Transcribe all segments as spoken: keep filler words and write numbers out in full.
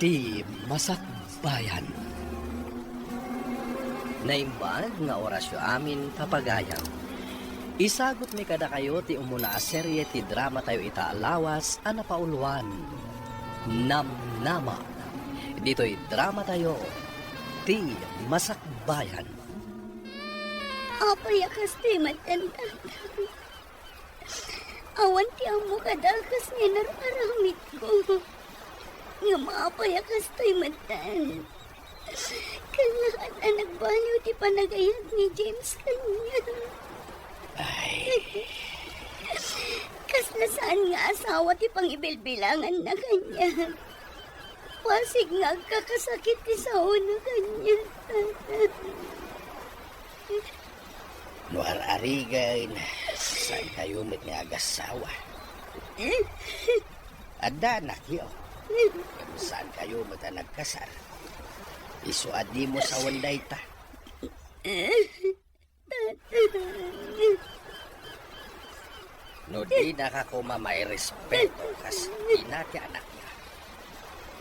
Ti Masakbayan. Naimbag nga orasyo amin, papagayam. Isagutmi kadakayo ti umuna a serie ti dramatayo ita a lawas a napauloan, Namnama. Ditoy dramatayo, Ti Masakbayan. Apay a kastoy met, Tatang? Awan ti ammo kadakas nga inar-aramidko. Ngem apay a kastoy metten? Kallaat a nagbaliw ti panagayat ni James kaniak. Ay. Kasla saan nga asawa ti pangibilbilanganna kaniak. Bassit nga agkakasakit ti saona kaniak. No ar-arigen, saankayo met nga agassawa. Adda anakyo. Ngem saankayo met a nagkasar. Isu a dimo sawen dayta. No dinaka koma mairespeto kas ina ti anakna,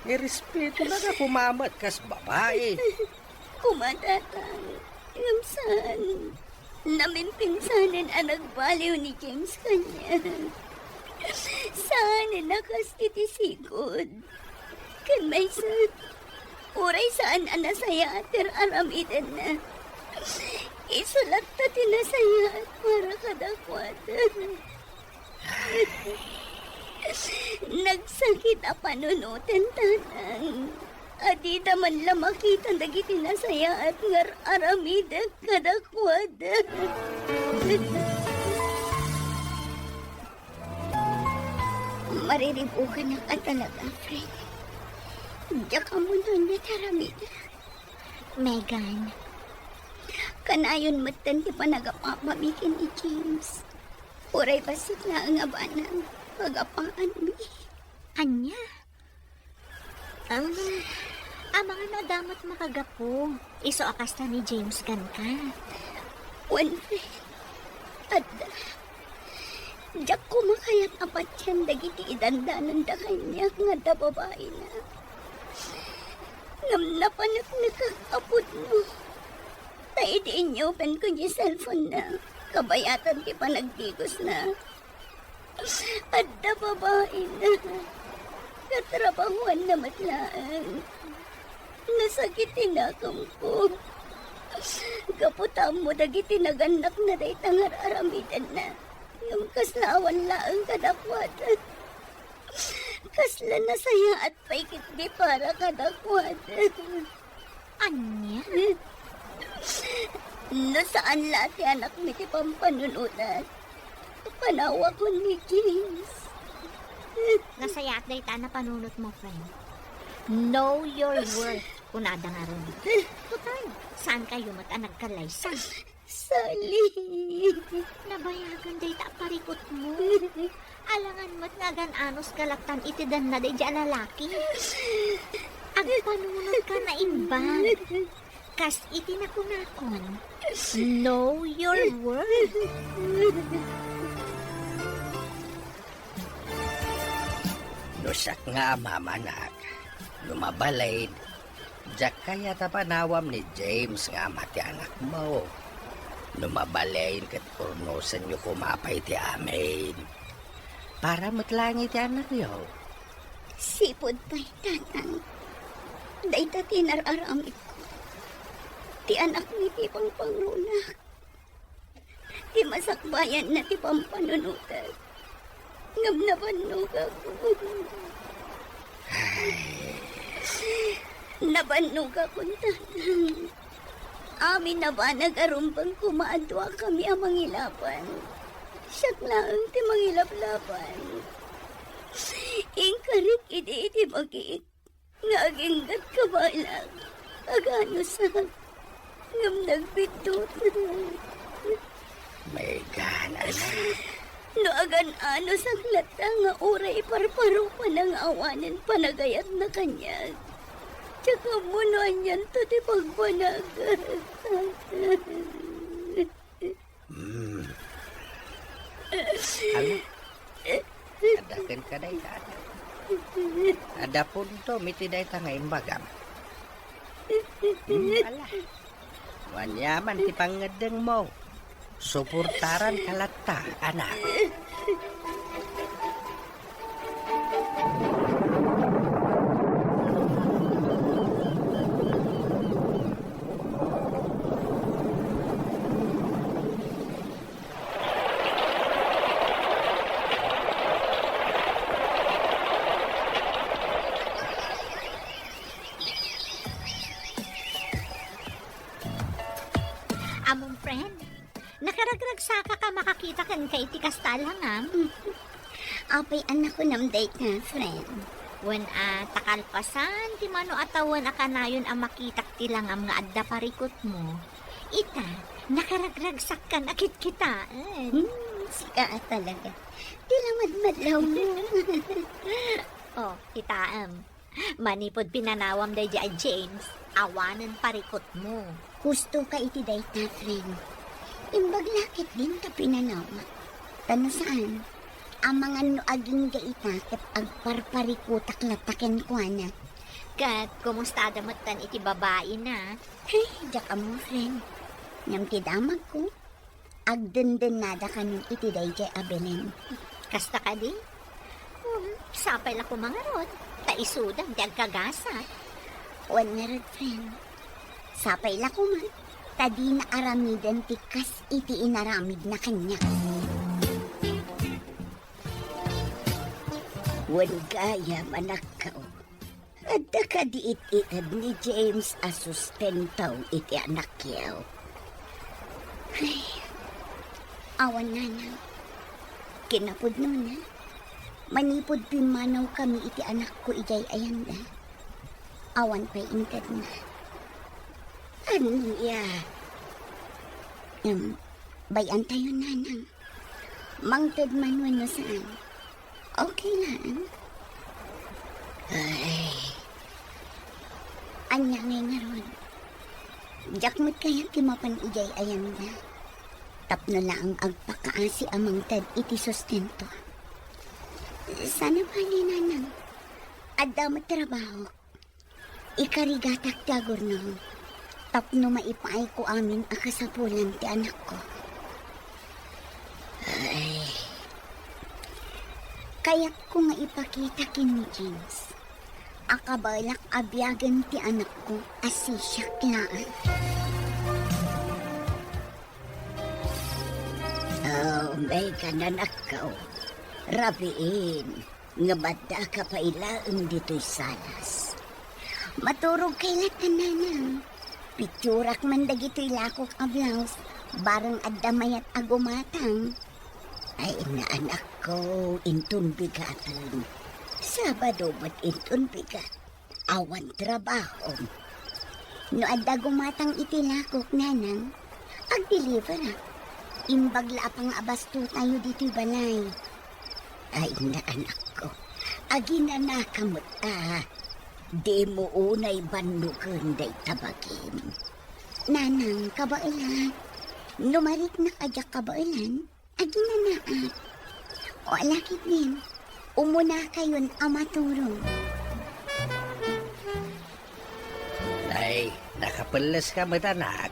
irespetonaka koma met kas babai. Koma, Tatang, ngem saan. Namimpinsanen a nagbaliw ni James kaniak. Saanen a kas iti sigud. Ken maysa, uray saan a nasayaat ti ar-aramidenna, isu latta ti nasayaat para kadakuada. Nagsakit a panunoten, Tatang, a dida man la makita dagiti nasayaat nga ar-aramidek kadakuada. Mariribukanak a talaga, Fred. Diak ammo no ania ti aramidek. Megan, kanayon metten ti panagapapami ken ni James. Uray bassit laeng a banag, pagapaanmi. Ania? Um, amangan adda met makagapu, isu a kasta ni James kenka. Wen, Fred, adda. Diak koma kayat a patien dagiti idandananda kaniak nga adda babaina. Ngem napaneknekak a pudno. Ta idi inyupenko ni cellphone-na, kabayatan ti panagdigosna, adda babaina. Katrabahuanna met laeng. Nasakit ti nakemko. Gapu ta ammo dagiti nagannakna dayta nga ar-aramidenna. Ngem kasla awan laeng kadakuada. Kasla nasayaat pay ketdi para kadakuada. Ania? No saan la ti anakmi ti pampanunotak, panawakon ni James. Nasayaat dayta a napanunotmo, friend. Know your worth, kunada ngarud. Total, saankayo met a nagkalaysa. Sally. Nabayagan dayta a parikutmo. Alangan met nga agan-anos ka lattan iti danna daydi a lalaki. Agpanunotka naimbag. Kas iti nakunakon, know your worth. No siak nga amamanak, no mabalin, diak kayat a panawam ni James nga ama ti anakmo. No mabalin ket urnosenyo koma pay ti amin. Para met laeng iti anakyo. Sipud pay, Tatang, dayta ti inar-aramidko. Ti anakmi ti pangpangrunak. Ti masakbayanna ti pampanunotak. Ngem nabannogak. Nabannogakon, Tatang. Amin a banag a rumbeng koma a duakami a mangilaban. Siak laeng ti mangilablaban. Inkarik idi iti bagik nga aginggatka balang. Aganusak. Ngem nagbiddut. Megan, anak. No agan-anusak latta nga uray iparparo pa nga awanen panagayatna kaniak, diak ammo no anianto ti pagbanag. Hmm. Hala, adda kenka dayta, anak. Adda puntom iti dayta nga imbagam. Hmm, ala. Aniaman ti pangngeddengmo. Suportaranka latta, anak. Among friend, nakaragragsakak a makakita kenka iti kasta a langam. Apay a nakunam dayta, friend? Wen a, ta kalpasan ti mano a tawen a kanayon a makitak ti langam nga adda parikutmo. Ita, nakaragragsakkan a kitkitaen. Hmm, sika a talaga. Ti lamadmadlawmo. Oh, kitaem. Manipud pinanawam daydiay a James, awanen parikutmo. Husto ka iti dayta, friend. Imbag la ketdin ta pinanawak. Ta no saan, amangan no agingga ita ket agparparikutak latta kenkuana. Ket kumustada metten iti babaina? Ay, diak ammo, friend. Ngem ti damagko, agdendennada kano iti daydiay a Belen. Kasta kadi? Hmm, sapay la koma ngarud, ta isudan ti agkagasat. Wen ngarud, friend. Sapay la koma, ta dina aramiden ti kas iti inaramidna kaniak. Wen gayam, anakko. Adda kadi it-ited ni James a sustento iti anakyo? Ay, awan, nanang. Kinapudnona, manipud pimmanawkami iti anakko idiay ayanda, awan pay intedna. Ania? Em, bay-antayo, nanang. Mangted man wenno saan. Okay lang. Ay. Ania ngay ngarud? Diak met kayat ti mapan idiay ayanda. Tapno laeng agpakaasi a mangted iti sustento. Saan a bali, nanang. Adda met trabahok. Ikarigatak ti agurnong tapno maipaayko amin a kasapulan ti anakko. Ay. Kayatko nga ipakita ken ni James a kabaelak a biagen ti anakko a sisiak laeng. Oh, Megan, anakko. Rabiin. Ngem addaka pay laeng ditoy salas. Maturogkay latta, nanang. Pitsurak man dagitoy lakok a blouse, bareng adda mayat a gumatang. Ay, naanakko, inton bigaten. Sabado met inton bigat. Awan trabahom. No adda gumatang iti lakok, nanang, agdeliverak. Imbag la a pangabastotayo ditoy balay. Ay, naanakko, aginanaka met a. Dimo unay bannogen dayta bagim. Nanang, kabaelan. No mariknak a diak kabaelan, aginanaak. O, ala ketdin, umunakayon a maturog. Ay, nakapelleska met, anak.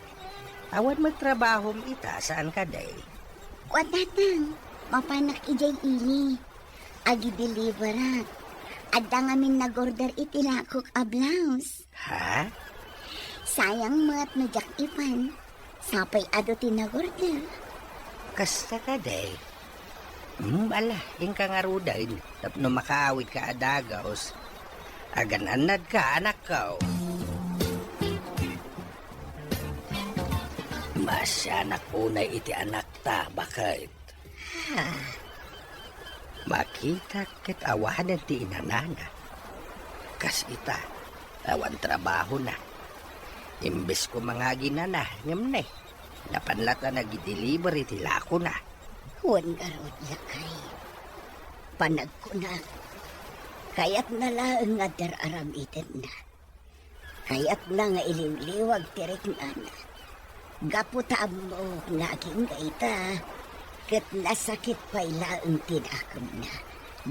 Awan met trabahom ita, saan kadi? Kua, tatang, mapanak idiay ili. Agideliverak. Adda ngamin nagorder iti lakok a blouse. Ha? Sayang met no diak ipan. Sapay adu ti nagorder. Kasta kadi? Hmm, ala, inka ngaruden tapno makaawidka a dagus. Agan-annadka, anakko. Maasianak unay iti anakta, baket. Ha? Makitak ket awanen ti inanana. Kas ita, awan trabahona. Imbes koma nga aginana, ngem ne, napan latta nagideliver iti lakona. Wen ngarud, lakay. Panagkunak, kayatna laeng nga adda ar-aramidna. Kayatna nga iliwliwag ti riknana. Gapu ta ammok nga agingga ita, ket nasakit pay laeng ti dakemna.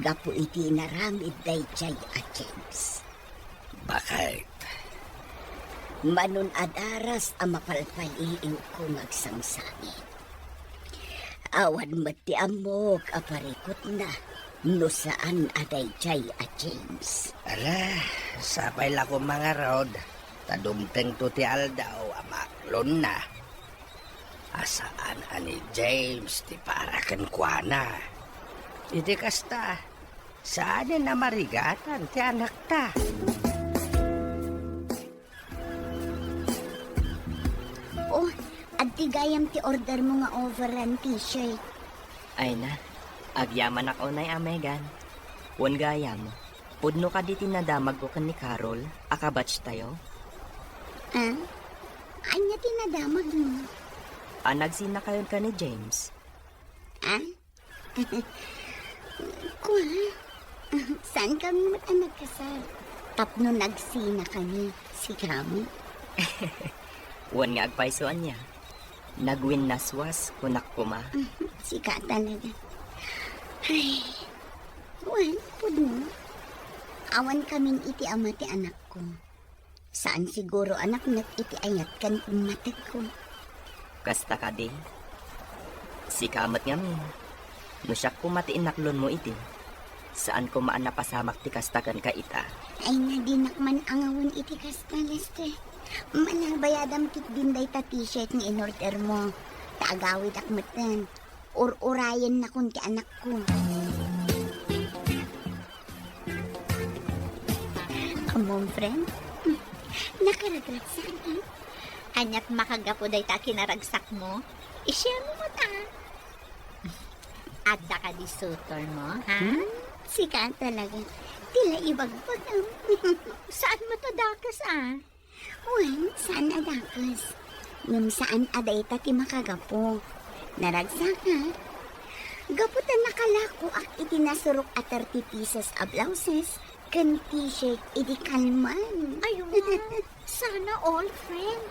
gapu iti inaramid daydiay a James. Bakit? Manon a daras a mapalpaliiwko nga agsangsangit. Awan met ti ammok a parikutna no saan a daydiay a James. Ala, sapay la koma ngarud, ta dumtengto ti aldaw a maaklonna. A saan a ni James ti para kenkuana. Iti kasta, saanen a marigatan ti anakta. Oh, adda gayam ti order mo nga overall t-shirt. Ay na, agyamanak unay a, Megan. Wen gayam, pudno kadi ti nadamagko ken ni Carol a kabatch tayo? Ah? Ania ti nadamagmo? A nagsinakayon ken ni James. Ah? Kua, saan kami met a nagkasar? Tapno nagsinakami, sika met. Wen nga agpayso ania, nagwinnaswas kunak koma. Sika talaga. Ay, wen, pudno. Awan kamin iti ama ti anakko. Saan siguro a napnek iti ayat ken pammategko. Kasta kadi? Sika met ngamin. No siak koma ti inaklonmo idi, saan koma a napasamak ti kasta kenka ita. Ay na, dinak man angawen iti kasta, Lester. Manabayadam ketdin dayta t-shirt nga inordermo. Ta agawidak metten. Ur-urayennakon ti anakko. Ammom, friend? Nakaragsak saan, eh? Ania't makagapu dayta a kinaragsakmo? I-share mo ta. Adda kadi suitor mo, ha? Hmm? Sika talaga. Tila ibagbagam. Saan mo to dakes, ah? Wen, saan a dakes. Ngem saan a dayta ti makagapu. Naragsak, ha? Gapu ta nakalakoak iti nasurok a thirty pieces a blouses ken t-shirt idi kalman. Ay, wow. Sana all, friend.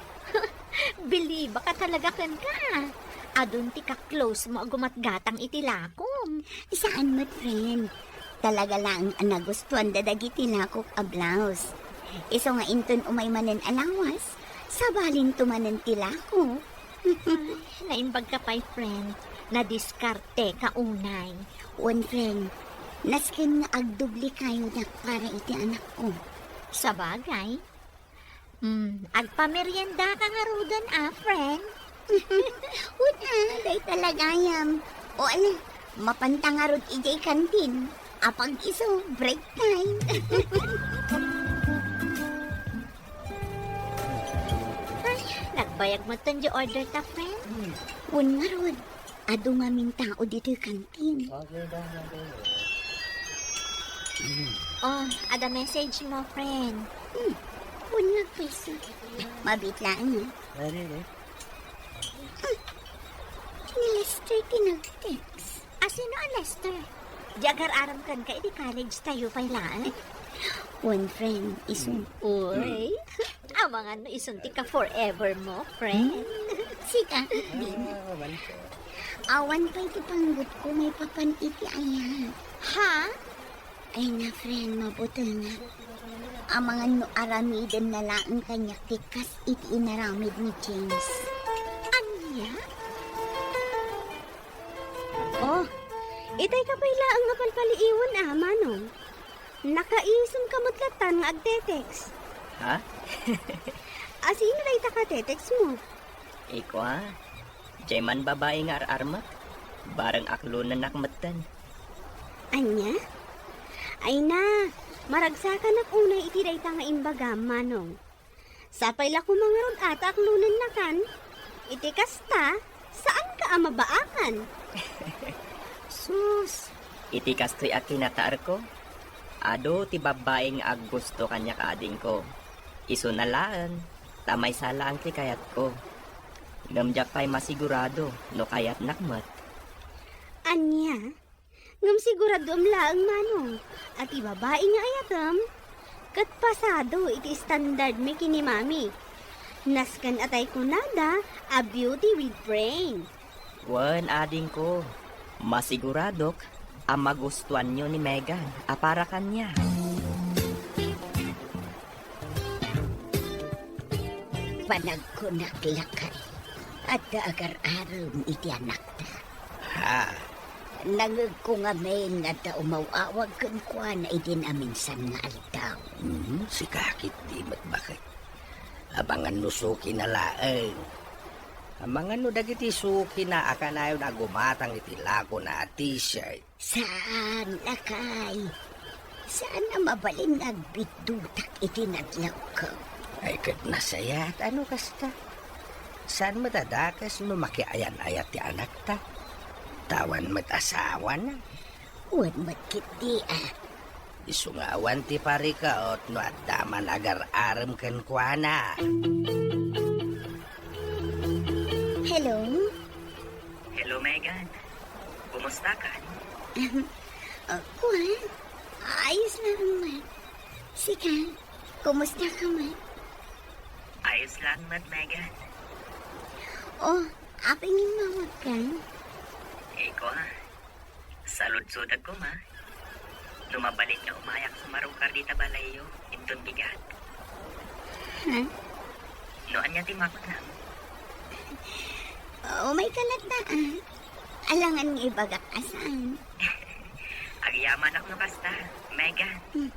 Believe ka talaga kenka. Adun ti ka-close mo a gumatgatang iti lakom. Saan met, friend. Talaga laeng a nagustuanda dagiti lakok a blouse. Isu nga inton umay manen a lawas, sabalinto manen ti lako. Ay, naimbag ka pay, friend. Nadiskarte ka unay. Wen, friend, nasken nga agdubli kayo dak para iti anakko. Sabagay. Hmm, agpamerienda ka ngaruden, ah, friend? Una, dayta la gayam. O, ala, mapanta ngarud idiay kantin. Apag isu, break time. Ay, nagbayag mo ton di order ta, friend? Wen ngarud, adu ngamin tao ditoy kantin. Okay, done, okay. Oh, ada message mo, friend. Hmm, wen ngarud, friend. Mabit laeng, eh. Ready, ready? Hmm, ni Lester ti nag-text. A, sino a Lester? Di agar-aram kenka idi college tayo pay laeng? Wen, friend, isu. Uy, amangan no isun ti ka-forever mo, friend. Hmm, sika, di na. Ah, balik ko. Awan pay ti panggepko maipapan iti ayat. Ha? Ay na, friend, mabutengak. Amangan no aramidenna laeng kaniak ti kas iti inaramid ni James. Ania? Oh, itay ka pay laeng nga palpaliiwen, a, Manong. Nakaisem ka met latan nga agte-text. Ha? A, sino dayta ka-text mo? Iko, a. Diay man babai nga ar-armek, bareng aklonennak metten. Ania? Ay na, maragsakanak unay iti dayta nga imbagam, Manong. Sapay la koma ngarud a ta aklonennakan. Iti kasta, saanka a mabaakan. Sus, iti kastoy a kinataarko, adu ti babbai nga aggusto kaniak, adingko. Isuna laeng, ta maysa laeng ti kayatko. Ngem diak pay masigurado no kayatnak met. Ania? Ngem siguradoem laeng, Manong, a ti babai nga ayatem ket pasado iti standard mi ken ni Mami. Nasken a tay kunada a beauty with brain. Wen, adingko, masiguradok a magustuanyo ni Megan a para kaniak. Panagkunak lakay, adda agar-arem iti anakta. Ha? Nangegko ngamin nga adda umaw-awag kenkuana idin a minsan nga aldaw. Mhm, sika ketdi met baket. Amangan no sukina laeng. Amangan no dagiti sukina a kanayon a gumatang iti lakona a t-shirt. Saan, lakay. Saan a mabalin nga agbiddutak iti nadlawko. Ay, ket nasayaat a no kasta. Saan met a dakes no makiayan-ayat ti anakta. Ta awan met asawana. Wen met ketdi a. Isu nga awan ti parikaot no adda man agar-arem kenkuana. Hello? Hello, Megan. Kumusta ka? Ah, kuan? Ayos lang man. Sika, kumusta ka man? Ayos lang man, Megan. Oh, apay nga immawag ka? Iko, ah. Saludsodak koma. No mabalin nga umayak sumarukar dita balayyo, inton bigat. Ha? No ania ti makunam? Umay ka latta, ah. Alangan nga ibagak a saan. Agyamanak no kasta, Megan. Hmm.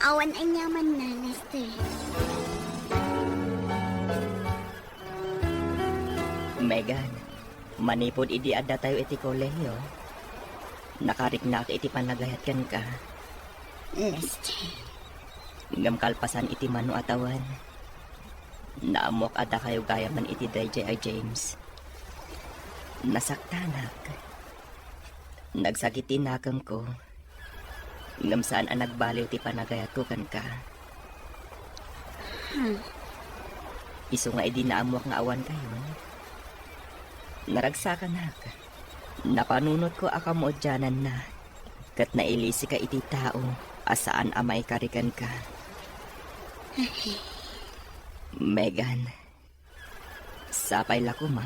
Awan aniamanna, Lester. Megan, manipud idi addatayo iti kolehiyo, nakariknak iti panagayat kenka. Lester. Ngem kalpasan iti mano a tawen, naammoak a dakayo gayamen iti daydiay a James. Nasaktanak. Nagsakit ti nakemko. Ngem saan a nagbaliw ti panagayatko kenka. Hmm. Isu nga idi naammoak nga awan kayon, naragsakanak. Napanunotko a kamaudiananna, ket nailisika iti tao a saan a maikari kenka. Megan, sapay la koma,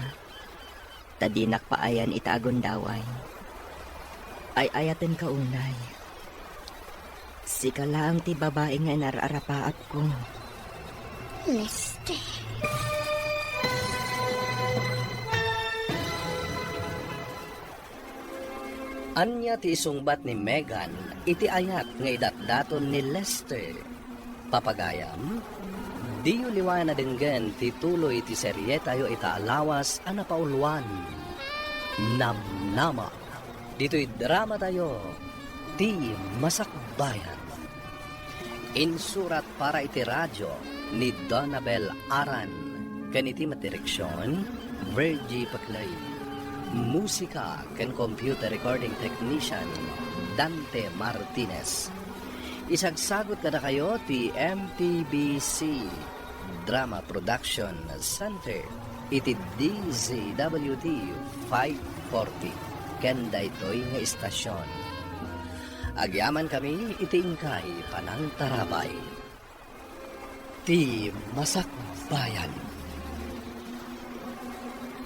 ta dinak paayan ita a gundaway. Ay-ayatenka unay. Sika laeng ti babai nga inar-arapaapko. Lester. Ania ti isungbat ni Megan iti ayat nga idatdaton ni Lester? Papagayam, diyo liwayan a denggen ti tuloy ti serietayo ita a lawas a napauluan, Namnama. Ditoy dramatayo, Ti Masakbayan. Insurat para iti radio ni Donabel Aran, ken iti met direksion, Virgie Paclay. Musika ken computer recording technician, Dante Martinez. Isagsagut kadakayo ti M T B C Drama Production Center iti D Z W T five forty ken daytoy nga istasion. Agyamankami iti inkay panangtarabay. Ti Masakbayan.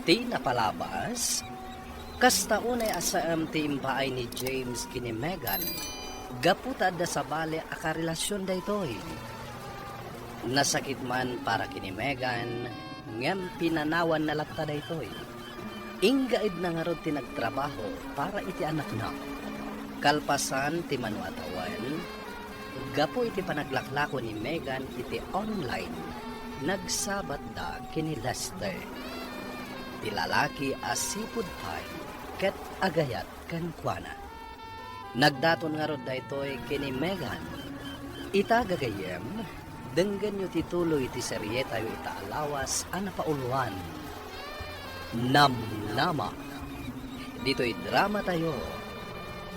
Ti napalabas, kasta unay a saan ti impaay ni James ken ni Megan, gapu ta adda sabali a karelasion daytoy. Nasakit man para ken ni Megan, ngem pinanawanna latta daytoy. Inggaedna ngarud ti nagtrabaho para iti anakna. Kalpasan ti mano a tawen, gapu iti panaglaklako ni Megan iti online, nagsabatda ken ni Lester. Ti lalaki a sipud pay ket agayat kenkuana. Nagdaton ngarud daytoy ken ni Megan. Ita gagayyem, denggenyo ti tuloy ti serietayo ita a lawas a napauluan, Namnama. Ditoy dramatayo,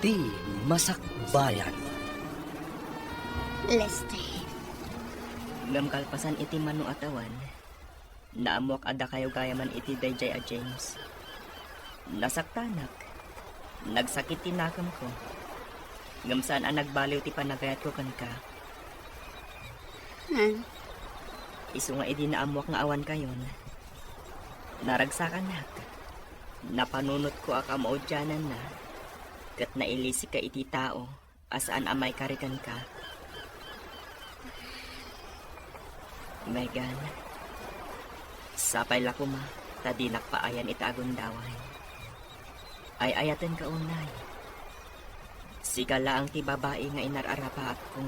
Ti Masakbayan. Lester. Ngem kalpasan iti mano a tawen, naammoak a dakayo gayamen iti daydiay a James. Nasaktanak. Nagsakit ti nakemko. Ngem saan a nagbaliw ti panagayatko kenka. Hmm. Isu nga idi naammoak nga awan kayon, naragsakanak. Napanunotko a kamaudiananna. ket nailisika iti tao a saan a maikari kenka. Megan, sapay la koma ta dinak paayan ita a gundaway. Ay-ayatenka unay. Sika laeng ti babai nga inar-arapaatko.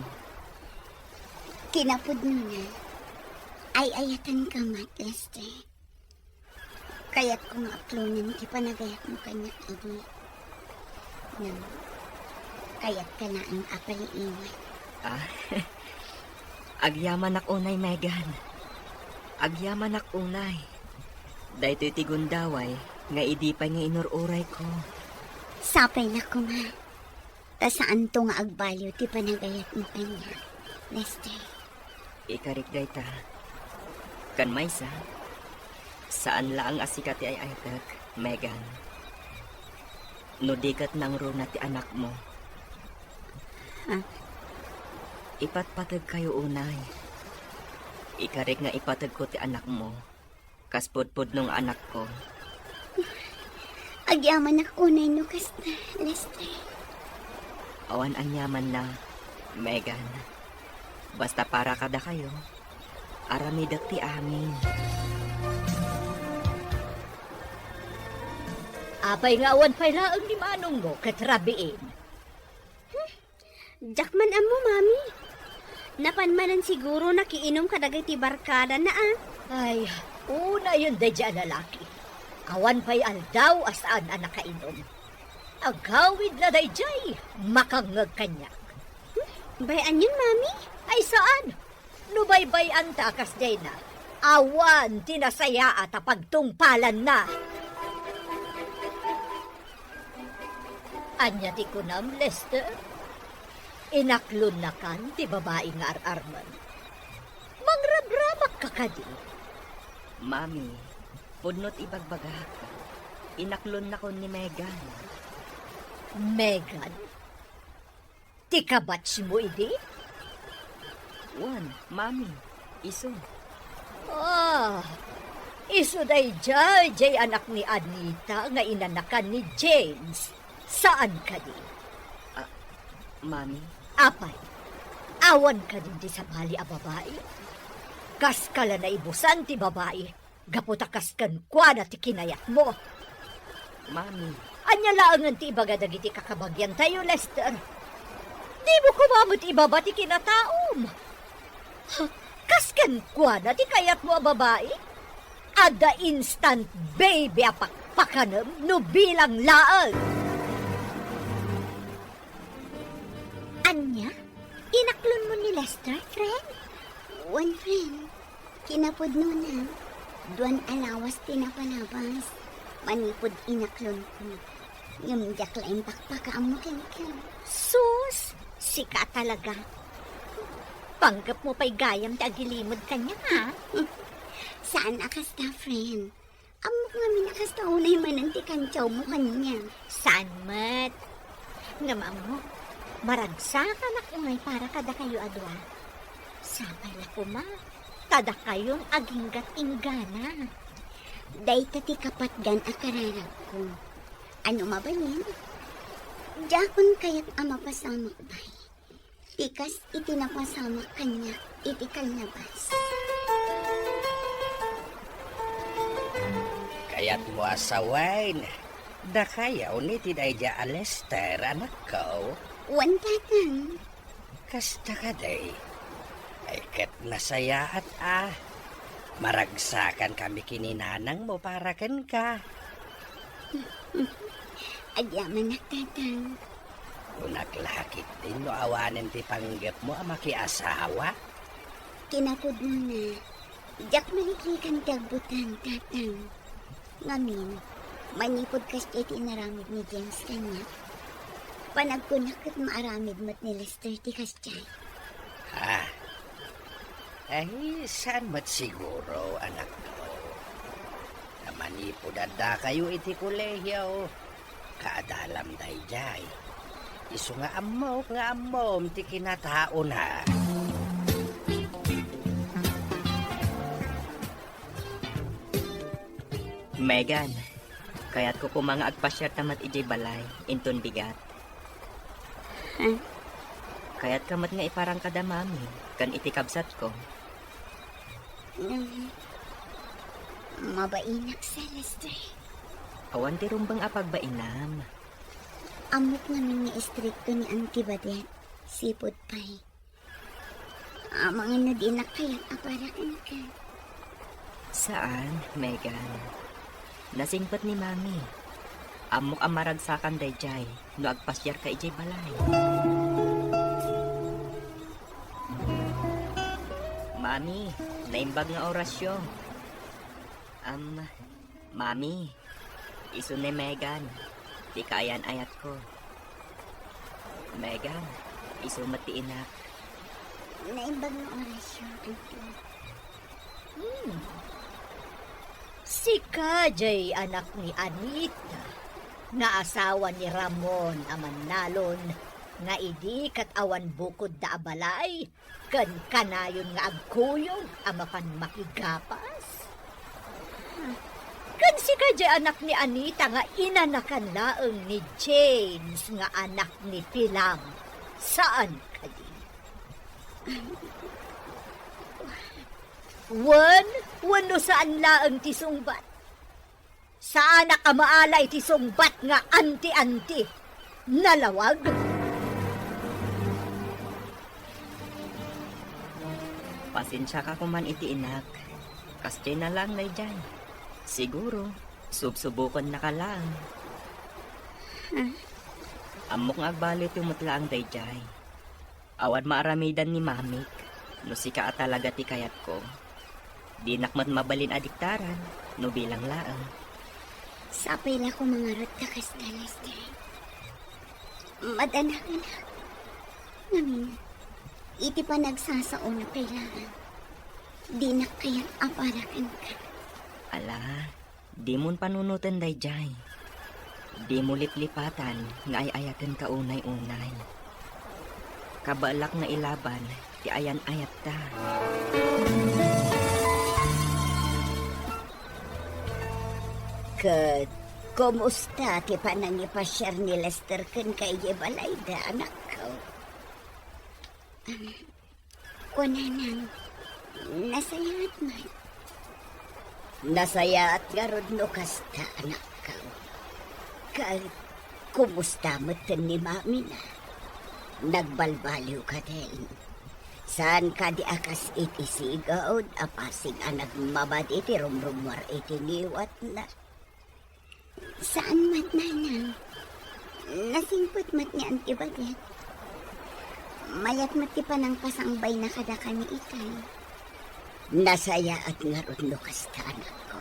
Kinapudnona, ay-ayatenka met, Lester. Kayatko nga aklonen ti panagayatmo kaniak idi. Ngem, kayatka laeng a paliiwan. Ah, agyamanak unay, Megan. Agyamanak unay. Daytoy ti gundaway nga idi pay nga inur-urayko. Sapay la koma. Ta saanto nga agbaliw ti panagayatmo kaniak, Lester. Ikarik dayta. Ken maysa, saan laeng a sika ti ay-ayatek, Megan. No di ket nangruna ti anakmo. Ha? Ipatpategkayo unay. Ikarik nga ipategko ti anakmo. Kas pudpudno nga anakko. Agyamanak unay no kasta, Lester. Awan aniamanna, Megan. Basta para kadakayo, aramidek ti amin. Apay nga awan pay laeng ni manongmo ket rabiin? Hmm? Diak man ammo, Mami. Napan manen siguro nakiinom kadagiti barkadana, a. Ay, unayen daydiay a lalaki. Awan pay aldaw a saan a nakainom. Agawidna daydiay, makangngeg kaniak. Hmm? Bay-anyon, Mami? Ay, saan? No baybay-anta a kasdiayna, awan ti nasayaat a pagtungpalanna. Ania ti kunam, Lester? Inaklonnakan ti babai nga ar-armem. Mangrabramakka kadi? Mami, pudno ti ibagbagak. Inaklonnakon ni Megan. Megan? Ti kabatsmo idi? Wen, Mami, isu. Ah, isu daydiay, diay anak ni Anita nga inanakan ni James. Saan kadi? Ah, Mami? Apay, awan kadi ti sabali a babai? Kaska la naibusan ti babai. Gapu ta kas kenkuana ti kinayatmo. Mami. Ania laengen ti ibaga dagiti kakabagiantayo, Lester? Dimo koma met ibaba ti kinataom. Ha, kas kenkuana ti kayatmo a babai? Adda instant baby a pakpakanem no bilang laeng. Ania? Inaklonmo ni Lester, friend? Wen, friend. Kinapudnona, duan a lawas ti napalabas manipud inaklonko. Ngem diak laeng pakpakaammo kenka. Sus! Sika talaga. Panggepmo pay gayam ti agilimud kaniak, a? Saan a kasta, friend. Ammok ngamin a kasta unay manen ti kantiawmo kaniak. Saan met? Ngem ammok, maragsakanak unay para kadakayo a dua. Sapay la koma ta dakayon aginggat inggana. Dayta ti kapatgan a kararagko. Ano mabalin? Diakon kayat a mapasamak, bay. Ti kas iti napasamak kaniak iti kalnabas. Kayatmo a sawen, dakayo ni ti daydiay a Lester, anakko? Wen, tatang. Kasta kadi? Ay, ket nasayaat a. Maragsakankami ken ni nanangmo para kenka. Agyamanak, tatang. Kunak la ketdin no awanen ti panggepmo a makiasawa? Kinapudnona, diak maliklikan ti agbutang, tatang. Ngamin, manipud kasdiay ti inaramid ni James kaniak, panagkunak ket maaramid met ni Lester ti kasdiay. Ha? Ay, saan met siguro, anakko? Ta manipud addakayo iti kolehio, kaadalam daydiay. Isu nga ammok nga ammom ti kinataona. Megan, kayatko koma nga agpasiarta met idiay balay, inton bigat. Kayatka met nga iparang kada mami ken iti kabsatko? Mm. Mabainak, Celeste. Awan ti rumbeng a pagbainam. Ammok ngamin nga istrikto ni Auntie Badet, sipud pay. Amangan no dinak kayat a para kenka. Saan, Megan. Nasingpet ni Mami. Ammok a maragsakan daydiay no agpasiarka idiay balay. Mami, naimbag nga orasyo. Am, Mami, isu ni Megan, ti kaayan-ayatko. Megan, isu met ti inak. Naimbag nga orasyo, Auntie. Hmm. Sika diay anak ni Anita, nga asawa ni Ramon a mannalon, nga idi ket awan bukodda a balay, ken kanayon nga agkuyog a mapan makigapas? Ken sika diay anak ni Anita nga inanakan laeng ni James nga anak ni Pilam? Saan kadi? Wen, wenno saan laeng ti sungbat? Saanak a maala iti sungbat nga anti-anti. Nalawag? Pasensiaka koman iti inak. Kasdiay na laeng daydiay. Siguro, subsubokennaka laeng. Hmm. Ammok nga agbaliwtayo met laeng daydiay. Awan maaramidan ni Mamik no sika a talaga ti kayatko. Dinak met mabalin a diktaran no bilang laeng. Sapay la koma ngarud ta kasta, Lester. Madanakenak. Ngamin, iti panagsasao no kailangan, dinak kayat a para kenka. Ala, dimon panunoten daydiay. Dimo liplipatan nga ay-ayatenka unay-unay. Kabaelak nga ilaban ti ayan-ayatta. Ket kumusta ti panangipasiar ni Lester kenka idiay balayda, anakko? Kunanang, nasayaat man. Nasayaat ngarud no kasta, anakko. Ket kumusta metten ni mamina? Nagbalbaliw kadin? Saan kadi a kas iti sigud a pasig a nagmabad iti rumrumuar iti ngiwatna? Saan met, nanang. Nasingpet met ni Auntie Badet. Mayat met ti panangpasangbayna kadakami itay. Nasayaat ngarud no kasta, anakko.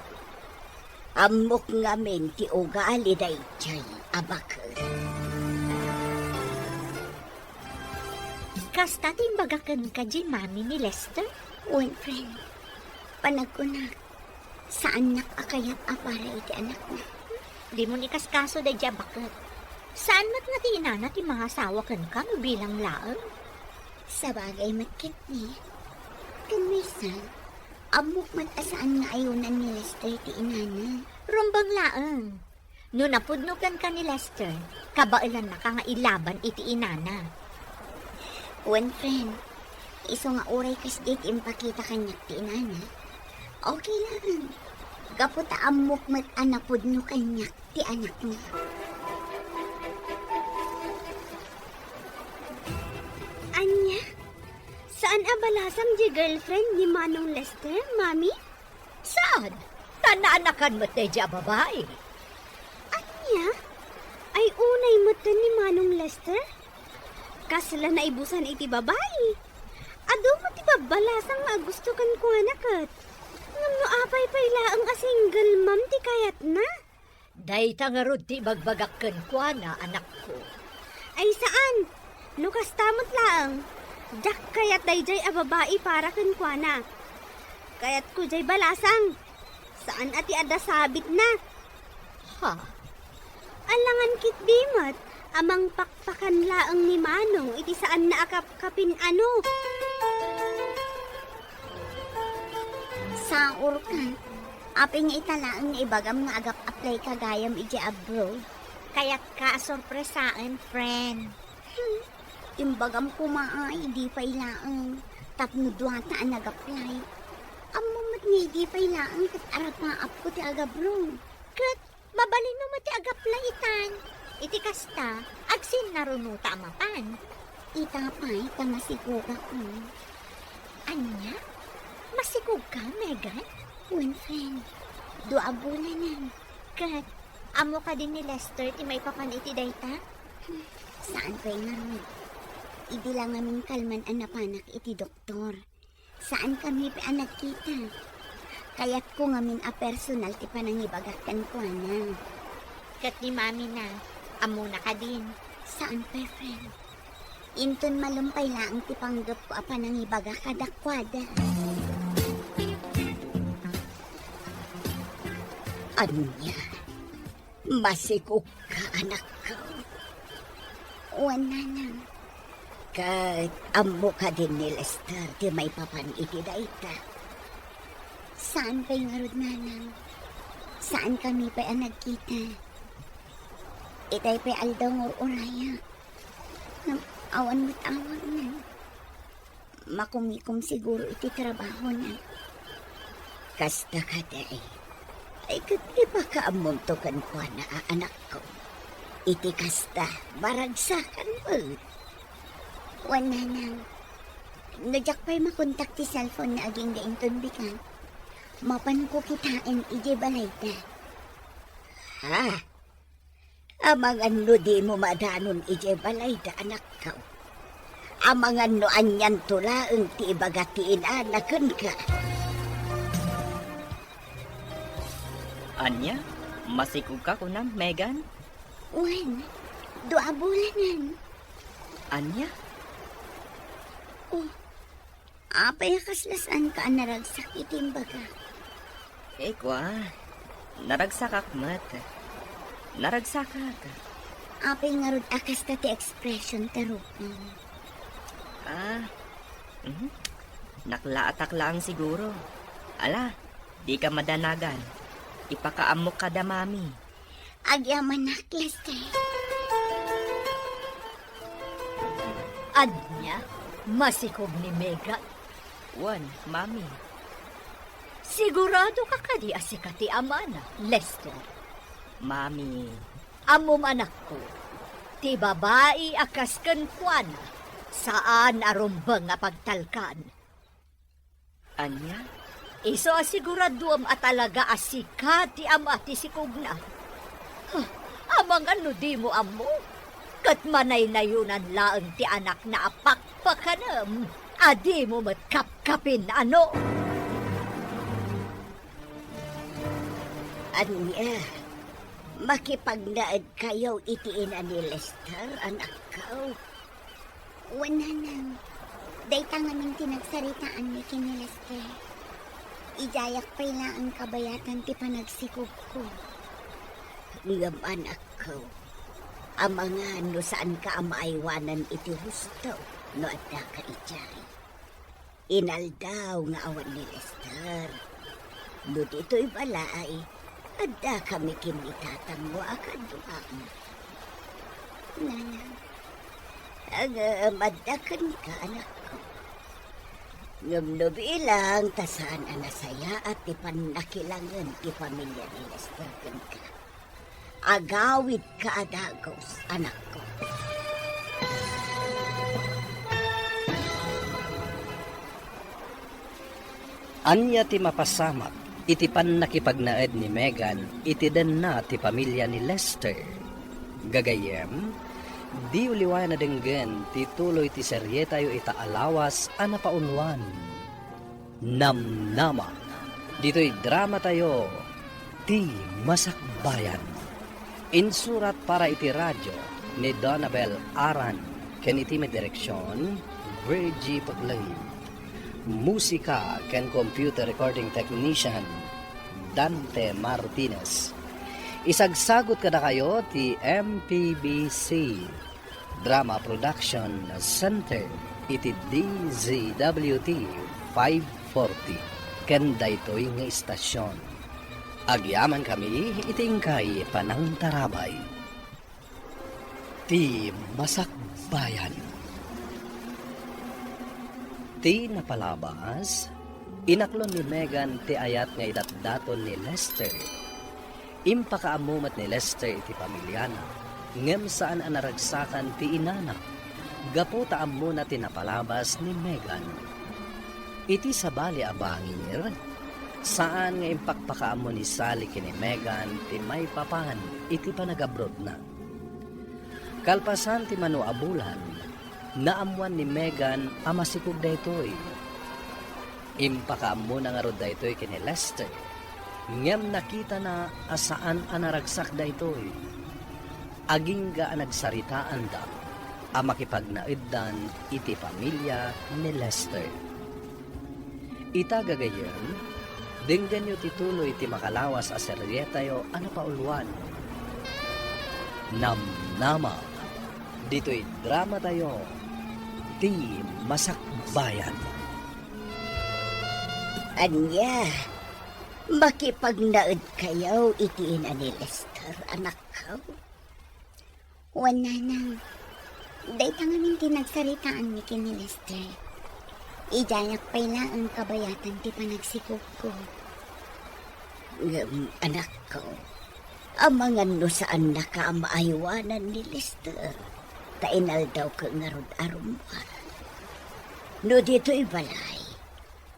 Ammok ngamin ti ugali daydiay a baket. Kasta ti imbaga kenka diay mami ni Lester? Wen, friend. Panagkunak, saannak a kayat a para iti anakna. Dimon ikaskaso daydiay a baket. Saan met nga ti inana ti mangasawa kenka no bilang laeng? Sabagay met ketdi. Ken maysa, ammok met a saan nga ayonan ni Lester ti inana. Rumbeng laeng. No napudno kenka ni Lester, kabaelannaka nga ilaban iti inana. Wen, friend, isu nga uray kasdi ti impakita kaniak ti inana, okay laeng. Gapu ta ammok met a napudno kaniak ti anakna. Ania? Saan a balasang diay girlfriend ni Manong Lester, Mami? Saan? Ta naanakan met daydiay a babai. Ania? Ay, unay metten ni Manong Lester? Kasla naibusan iti babai. Adu met ti babbalasang nga agusto kenkuana ket. Ngem no apay pay laeng a single mom ti kayatna? Dayta ngarud ti ibagbagak kenkuana, anakko. Ay, saan. No kasta met laeng, diak kayat daydiay a babai para kenkuana. Kayatko diay balasang. Saan a ti adda sabitna. Ha? Alangan ketdi met a mangpakpakan laeng ni Manong iti saanna a kapkapin-ano. Saurka. Apay nga ita laeng nga ibagam nga agap-applyka gayam idiay abroad? Kayatka a sorpresaen, friend. Hmm. Imbagam koma a idi pay laeng tapno duata a nag-apply. Ammom met nga idi pay laeng ket arapaapko ti agabro. Ket mabalinmo met ti ag-apply itan. Iti kasta, agsinnarunota a mapan. Ita pay ta masigugak. Ania? Masikogka, Megan? Wen, friend. Dua a bulanen. Ket, ammo kadi ni Lester ti maipapan iti dayta? Hmm, saan pay ngarud. Idi la ngamin kalman a napanak iti doktor. Saankami pay a nagkita. Kayatko ngamin a personal ti panangibagak kenkuana. Ket ni mamina, ammona kadin? Saan pay, friend. Inton malem pay laeng ti panggepko a panangibagak kadakuada. Ania? Masikogka, anakko? Wen, nanang. Ket ammo kadin ni Lester ti maipapan iti dayta? Saan pay ngarud, nanang. Saankami pay a nagkita. Itay pay aldaw nga ur-urayak. Ngem awan met awagna. Makumikom siguro iti trabahona. Kasta kadi. Ay, ket ipakaammomto kenkuana a anakko. Iti kasta, maragsakan met. Wen, nanang. No diak pay makontak ti cellphone-na agingga inton bigat, mapanko kitaen idiay balayda. Ha? Amangan no dimo madanon idiay balayda, anakko. Amangan no anianto laeng ti ibaga ti inana kenka. Ania? Masikogka kunam, Megan? Wen, dua a bulanen. Ania? Oh, apay a kasla saanka a naragsak iti imbagak? Eh, kua, naragsakak met. Naragsakak. Apay ngarud a kasta ti expression ta, Ruben? Ah, mhm. Naklaatak laeng siguro. Ala, dika madanagan. Ipakaammok kada mami. Agyamanak, Lester. Ania? Masikog ni Megan? Wen, mami. Siguradoka kadi a sika ti amana, Lester? Mami. Ammom, anakko, ti babai a kas kenkuana, saan a rumbeng a pagtalkan. Ania? Isu a siguraduem a talaga a sika ti ama ti sikogna. Huh, amangan no dimo ammo, ket manaynayonan laeng ti anakna a pakpakanem a dimo met kapkapin, ano? Ania, makipagnaedkayo iti ina ni Lester, anakko? Wen, nanang, dayta ngamin ti nagsaritaanmi ken ni Lester. Idiayak pay laeng kabayatan ti panagsikogko. Ngem, anakko, amangan no saanka a maaywanan iti husto no addaka idiay. Inaldaw nga awan ni Lester. No ditoy balay, addakami ken ni tatangmo a kaduam. Nanang. Ngem adda kenka, anakko. Ngem no bilang ta saan a nasayaat ti pannakilangen ti pamilia ni Lester kenka. Agawidka a dagus, anakko. Ania ti mapasamak iti pannakipagnaed ni Megan iti denna ti pamilia ni Lester? Gagayyem, diyo liwayan a denggen ti tuloy ti serietayo ita a lawas a napaunwan Namnama. Ditoy dramatayo, Ti Masakbayan. Insurat para iti radio ni Donabel Aran ken iti may direksyon, Virgie Paglain. Musika ken computer recording technician, Dante Martinez. Isagsagut kadakayo ti M P B C Drama Production Center iti D Z W T five forty ken daytoy nga istasyon. Agyamankami iti inkay panangtarabay. Ti Masakbayan. Ti napalabas, inaklon ni Megan ti ayat nga idatdaton ni Lester. Impakaammo met ni Lester iti pamiliana, ngem saan a naragsakan ti inana, gapu ta ammona ti napalabas ni Megan. Iti sabali a bangir, saan nga impakpakaammo ni Sally ken ni Megan ti maipapan iti panagabrodna. Kalpasan ti mano a bulan, naammoan ni Megan a masikog daytoy. Impakaammona ngarud daytoy ken ni Lester, ngem nakitana a saan a naragsak daytoy. Agingga a nagsaritaanda a makipagnaeddan iti pamilia ni Lester. Ita gagayyem, denggenyo ti tuloy ti makalawas a serietayo a napauluan. Namnama, ditoy dramatayo, ti Masakbayan. Ania, makipagnaedkayo iti ina ni Lester, anakko? Wen, nanang, dayta ngamin ti nagsaritaanmi ken ni Lester. Idiayak pay laeng kabayatan ti panagsikogko. Ngem, anakko, amangan no saannaka a maaywanan ni Lester, ta inaldawko ngarud a rummuar. No ditoy balay,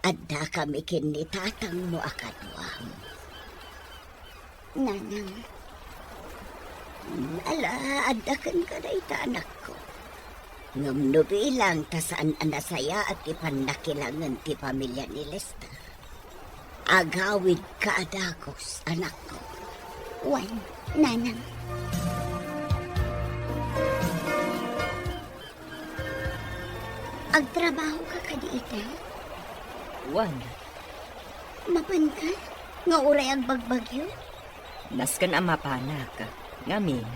addakami ken ni tatangmo a kaduam. Nanang, ala, adda kenka dayta, anakko. Ngem no bilang ta saan a nasayaat ti pannakilangen ti pamilia ni Lester, agawidka a dagus, anakko. Wen, nanang. Agtrabahoka kadi ita? Wen. Mapanka nga uray agbagbagyo? Nasken a mapanak. Ngamin,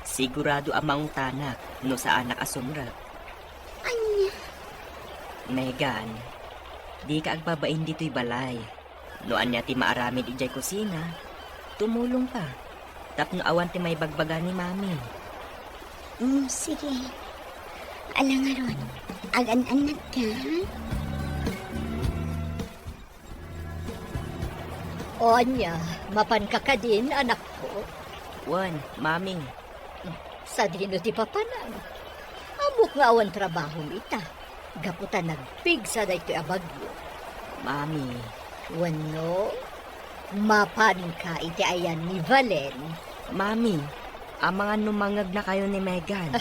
sigurado a mangutanak no saanak a sumrek. Ania? Megan, dika agbabain ditoy balay. No ania ti maaramid idiay kusina, tumulongka tapno awan ti maibagbaga ni Mami. Mm, sige. Ala ngarud, agan-annadka, ha? O ania, mapanka kadin, anakko? Wen, Mami. Sadino ti papanam? Ammok nga awan trabahom ita, gapu ta nagpigsa daytoy a bagyo. Mami. Wenno, mapanka iti ayan ni Valen? Mami, amangan no mangngegnakayo ni Megan.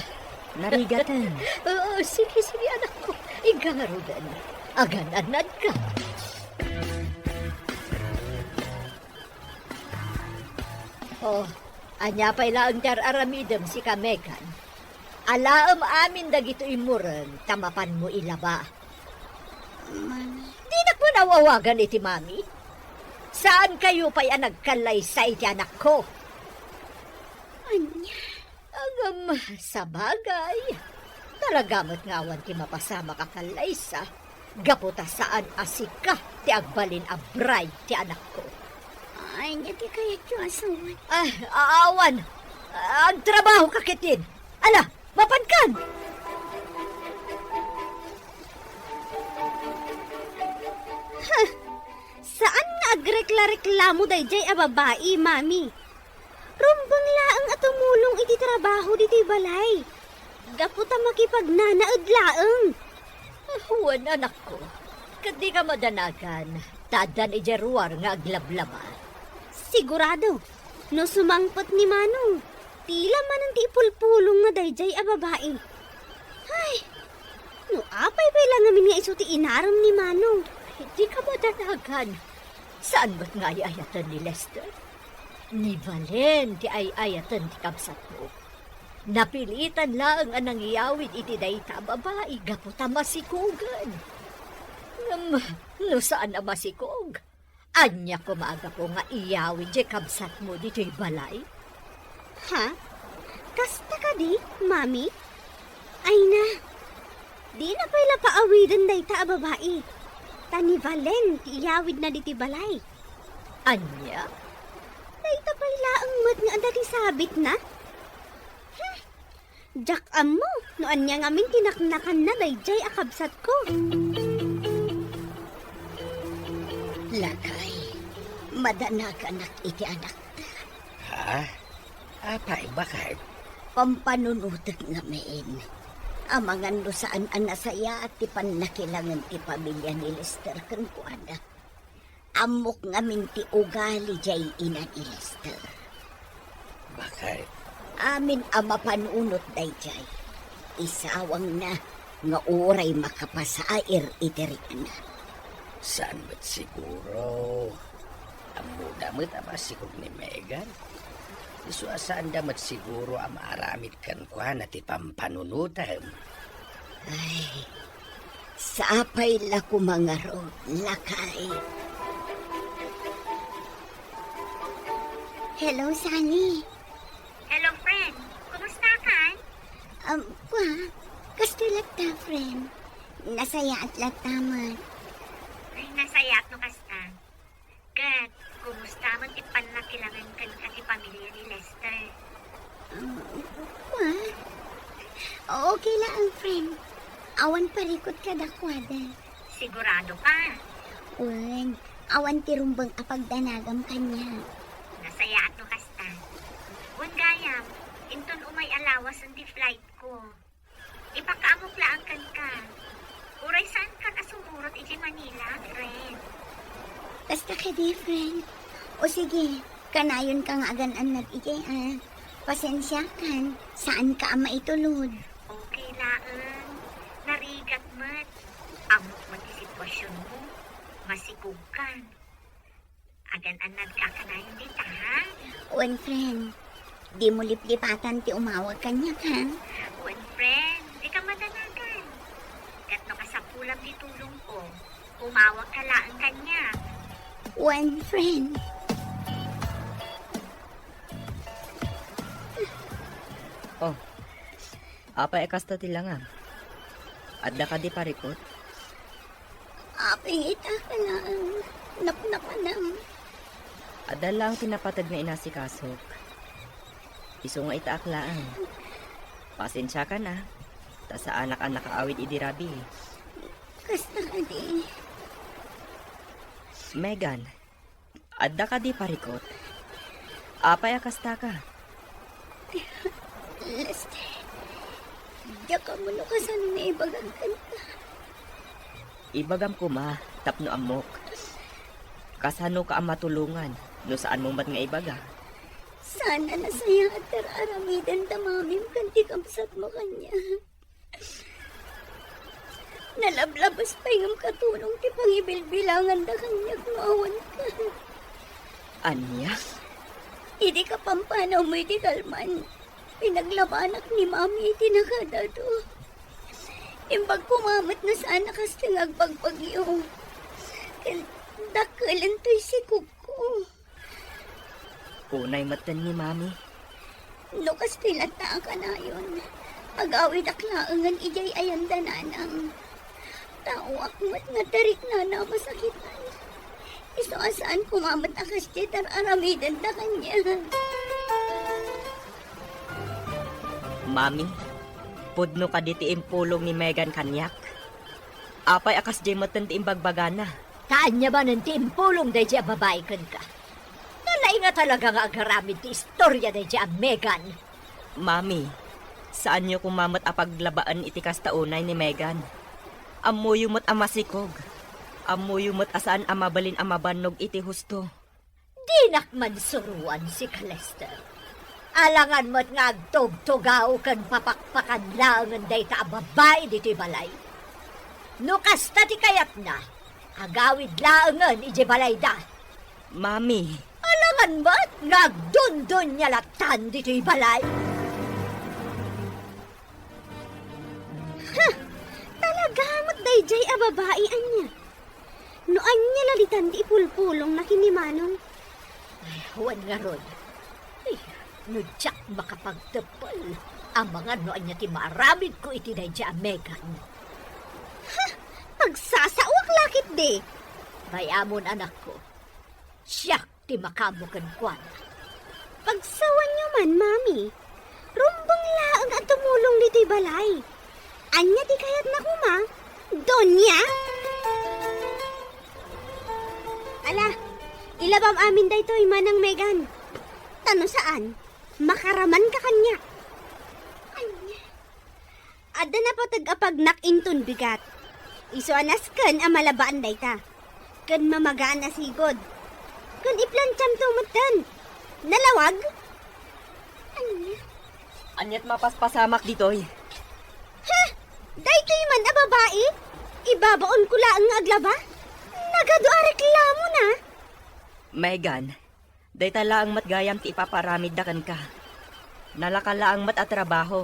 Narigaten. Oo, sige, sige, anakko. Inka ngaruden. Agan-annadka. Oh, ania pay laeng ti ar-aramidem, sika, Megan? Alaem amin dagitoy immureng ta mapanmo ilaba. Mami. Dinak man aw-awagan iti mami. Saankayo pay a nagkallaysa iti anakko. Ania? Ngem, sabagay, talaga met nga awan ti mapasamak a kallaysa, gapu ta saan a sika ti agbalin a bride ti anakko. Ania ti kayatyo a sawen? Ah, a-, awan. Agtrabahoka ketdin. Ala, mapankan! Ha, saan nga agrekla-reklamo daydiay a babai, Mami. Rumbeng laeng a tumulong iti trabaho ditoy balay. Gapu ta makipagnanaed laeng. Ah, wen, anakko. Ket dika madanagan, ta addan idiay ruar nga aglablaba. Sigurado, no sumangpet ni Manong, tila manen ti ipulpulongna daydiay a babai. Ay, no apay pay la ngamin nga isu ti inarem ni Manong. Dika madanagan. Saan met nga ay-ayaten ni Lester? Ni Valen ti ay-ayaten ti kabsatmo. Napilitan laeng a nangiyawid iti dayta a babai gapu ta masikogen. Ngem, no saan a masikog, ania koma a gapu nga iyawid ti kabsatmo ditoy balay? Ha? Kasta kadi, Mami? Ay na, dina pay la paawiden dayta a babai. Ta ni Valen ti iyawidna ditoy balay. Ania? Dayta pay laeng met nga adda ti sabitna? Hmm. Diak ammo no ania ngamin ti naknakanna daydiay a kabsatko. Lakay, madanaganak iti anakta. Ha? Apay, baket? Pampanunotek ngamin. Amangan no saan a nasayaat ti pannakilangen ti pamilia ni Lester kenkuana. Ammok ngamin ti ugali diay ina ni Lester. Baket? Amin a mapanunot daydiay, isawangna nga uray makapasair iti rikna. Saan met siguro. Ammoda met a masikog ni Megan. Isu a saanda met siguro a maaramid kenkuana ti pampanunotem. Ay, sapay la koma ngarud, lakay. Hello, Sunny. Hello, friend. Kumusta kan? Um, kwa, kastoy latta, friend. Nasayaat latta met. Ay, nasayaat no kasta. Ket, kumusta met ti pannakilangen kenka ti pamilia ni Lester? Um, kwa, okay laeng, friend. Awan parikut kadakuada. Sigurado ka? Wen, awan ti rumbeng a pagdanagam kaniak. Nasayaat no kasta. Wen gayam, inton umay a lawasen ti flight ko, ipakaamok laeng kenka. Uray saankan a sumurot idiay Manila, friend. Kasta kadi, friend. O sige, kanayonka nga agan-annad idiay, a. Pasensiakan, saanka a maitulod. Okay laeng. Narigat met. Ammok met ti situasionmo. Masikogkan. Agan-annadka kanayon dita, ha? Wen, friend. Dimo liplipatan ti umawag kaniak, ha? Wen, friend. Dika madanagan. Ket no kasapulam ti tulongko, umawagka laeng kaniak. Wen, friend. Oh, apay a kasta ti langam? Adda kadi parikut? Apay ita ka laeng, napnapanam. Adda laeng ti napateg nga inasikasok. Isu nga itaak laeng. Pasensiakan a, ta saanak a nakaawid idi rabii. Kasta kadi. Megan, adda kadi parikut? Apay a kastaka? Lester, diak ammo no kasano nga ibagak kenka. Ibagam koma tapno ammok. Kasanoka a matulongan no saanmo met nga ibaga? Saan a nasayaat ti ar-aramiden da mamim ken ti kabsatmo kaniak. Nalablabas pay ngem katulong ti pangibilbilanganda kaniak no awanka. Ania? Idi kapampanawmo iti kalman, pinaglabanak ni Mami iti nakadado. Imbag koma met no saan a kasta nga agbagbagyo. Ken dakkelento ti sikogko. Unay metten ni Mami. No kastoy latta a kanayon, agawidak laengen idiay ayan da nanang. Taoak met nga tariknana a masakitan. Isu a saan koma met a kasdiay ti ar-aramiden da kaniak. Mami, pudno kadi ti impulong ni Megan kaniak? Apay a kasdiay metten ti imbagbagana? Ta ania manen ti impulong daydiay a babai kenka? Nalaing a talaga nga agaramid ti istoria daydiay a Megan. Mami, saanyo koma met a paglabaen iti kasta unay ni Megan. Ammoyo met a masikog. Ammoyo met a saan a mabalin a mabannog iti husto. Dinak man suroan sika, Lester. Alangan met nga agtugtugaw ken papakpakan laengen dayta a babai ditoy balay. No kasta ti kayatna, agawid laengen idiay balayda. Mami. Alangan met nga agdundunia lattan ditoy balay. Ha! Talaga met daydiay a babai ania? No ania la ditan ti ipulpulongna ken ni Manong? Ay, wen ngarud. Ay, no diak makapagteppel, amangan no ania ti maaramidko iti daydiay a Megan. Ha! Pagsasaoak la ketdi! Bay-amon, anakko. Siak ti makaammo kenkuana. Pagsawanyo man, Mami. Rumbeng laeng a tumulong ditoy balay. Ania ti kayatna koma, Doña? Ala, ilabam amin daytoy, Manang Megan. Ta no saan, makaramanka kaniak. Ania? Adda napateg a pagnak inton bigat. Isu a nasken a malabaan dayta. Ken mamagaan a sigud. Ken iplantiamto metten. Nalawag? Ania? Aniat mapaspasamak ditoy? Ha? Daytoy man a babai? Ibabaonko laeng nga aglaba? Nagadu a reklamona. Megan, dayta laeng met gayam ti ipapaaramidda kenka. Nalaka laeng met a trabaho.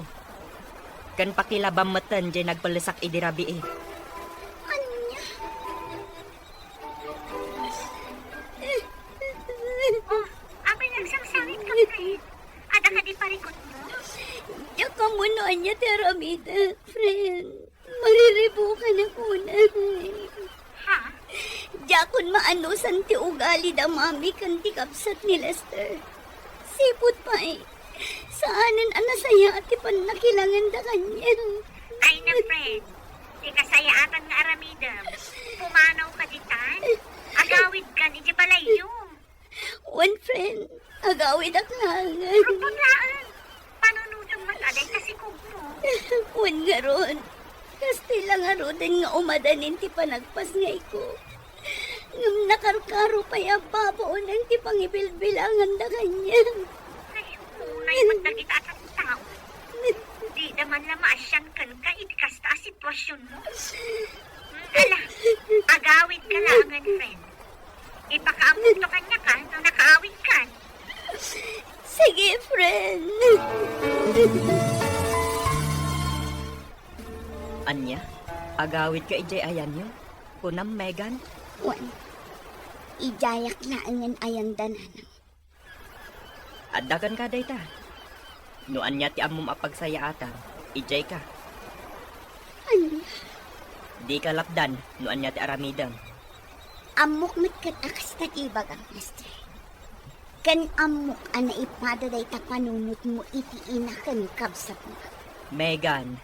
Ken pakilabam metten diay nagpellesak idi rabii. Ania? Oh, apay nagsangsangit ka, Fred? Adda kadi parikutmo? Diak ammo no ania ti aramidek, friend. Mariribukan ako, nay. Ha? Diakon maanusan ti ugali da mami ken ti kabsat ni Lester. Sipud pay, saanen a nasayaat ti pannakilanganda kaniak. Ay na, friend. Ti kasayaatan nga aramidem, pumanaw ka ditan. Agawidkan iti balayyo. Wen, friend, agawidak laengen. Rumbeng laeng. Panunotem met a dayta sikogmo. Wen ngarud, kasta la ngaruden nga umadanin ti panagpasngayko. Ngem nakarkaro pay a babaonen ti pangibilbilanganda kaniak. Ay, unay met dagita a tattao. Dida man la maasian kenka iti kasta a situasionmo. Mm, ala, agawidka laengen, friend. Ipakaammokto kaniak no nakaawidkan. Sige, friend. Ania? Agawidka idiay ayanyo? Kunam, Megan? Wen, idiayak laengen ayanda, nanang. Adda kenka dayta. No ania ti ammom a pagsayaatam, idiayka. Ania? Dika lapdan no ania ti aramidem. Ammok met ket a kasta ti ibagam, Lester. Ken ammok a naipada dayta panunotmo iti ina ken kabsatna. Megan,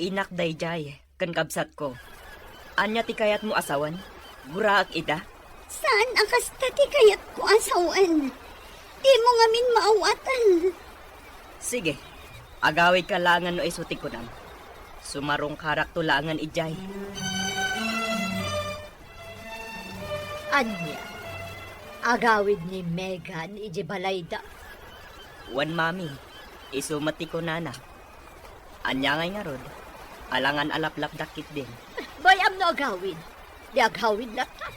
inak daydiay ken kabsatko. Ania ti kayatmo a sawen? Guraek ida? Saan a kasta ti kayatko a sawen. Dimo ngamin maawatan. Sige, agawidka laengen no isu ti kunam. Sumarungkarakto laengen idiay. Ania? Agawid ni Megan iti balayda? Wen, mami, isu met ti kunana. Ania ngay ngarud? Alangan a laplapdak ketdin. Bay-am no agawid. Di agawid latta.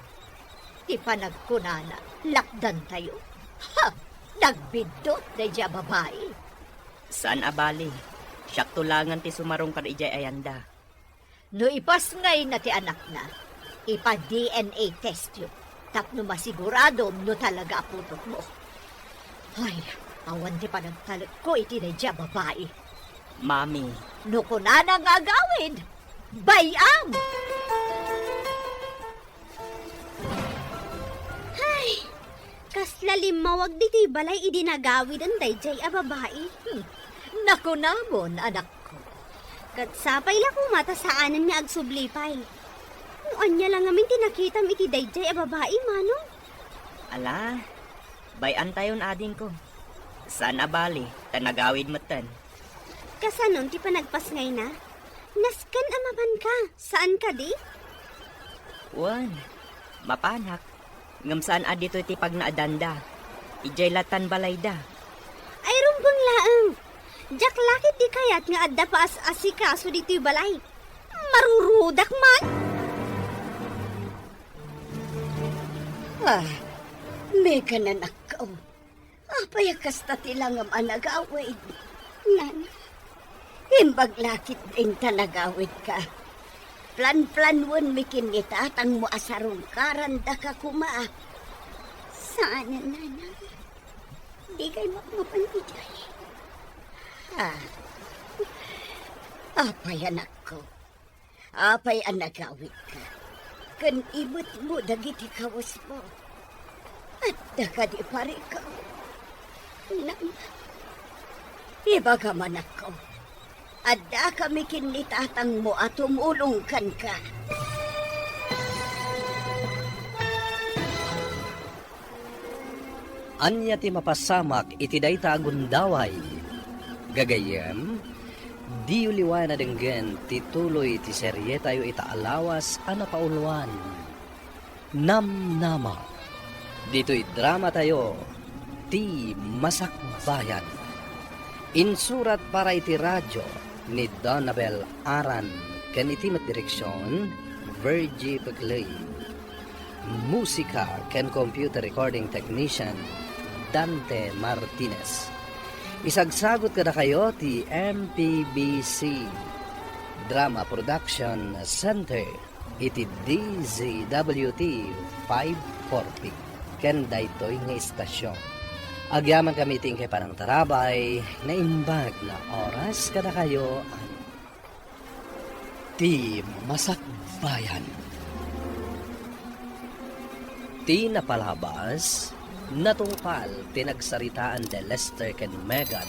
Ti panagkunana, lapdantayo. Ha! Nagbiddut daydiay a babai. Saan a bali. Siakto laengen ti sumarungkar idiay ayanda. No ipasngayna ti anakna, ipa-D N A testyo tapno masiguradom no talaga a putotmo. Ay, awan ti panagtalekko iti daydiay a babai. Mami. No kunana nga agawid, bay-am! Hay! Kasla limmawag ditoy balay idi nagawiden daydiay a babai. Hmm. Nakunamon, anakko. Ket sapay la koma ta saanen nga agsubli pay. No ania la ngamin ti nakitam iti daydiay a babai, Manong? Ala, bay-antayon, adingko. Saan a bali, ta nagawid metten. Kasanon ti panagpasngayna? Nasken a mapanka, saan kadi? Wen, mapanak. Ngem saan a ditoy ti pagnaedanda. Idiay lattan balayda. Ay, rumbeng laeng. Diak la ketdi kayat nga adda paas-asikaso ditoy balay. Marurudak man. Ah, Megan, anakko. Apay a kasta ti langam a nagawid? Nana, imbag la ketdin ta nagawidka. Planplanwenmi ken ni tatangmo a sarungkarandaka koma. Saanen, nanang. Dikay mapmapan idiay. Ah, apay, anakko. Apay a nagawidka ken ibetmo dagiti kawesmo? Adda kadi parikaw? Nang, ibagam, anakko, addakami ken ni tatangmo a tumulong kenka. Ania ti mapasamak iti dayta a gundaway? Gagayyem, diyo liwayan a denggen ti tuloy ti serietayo ita a lawas a napauluan, Namnama. Ditoy dramatayo, Ti Masakbayan. Insurat para iti radyo ni Donabel Aran ken iti met direksion, Virgie Peclay. Musika ken computer recording technician, Dante Martinez. Isagsagut kadakayo ti M P B C Drama Production Center iti D Z W T five forty ken daytoy nga istasyon. Agyamankami iti inkay panangtarabay, naimbag nga oras kadakayo. Ti Masakbayan. Ti napalabas, natungpal ti nagsaritaan ni Lester ken Megan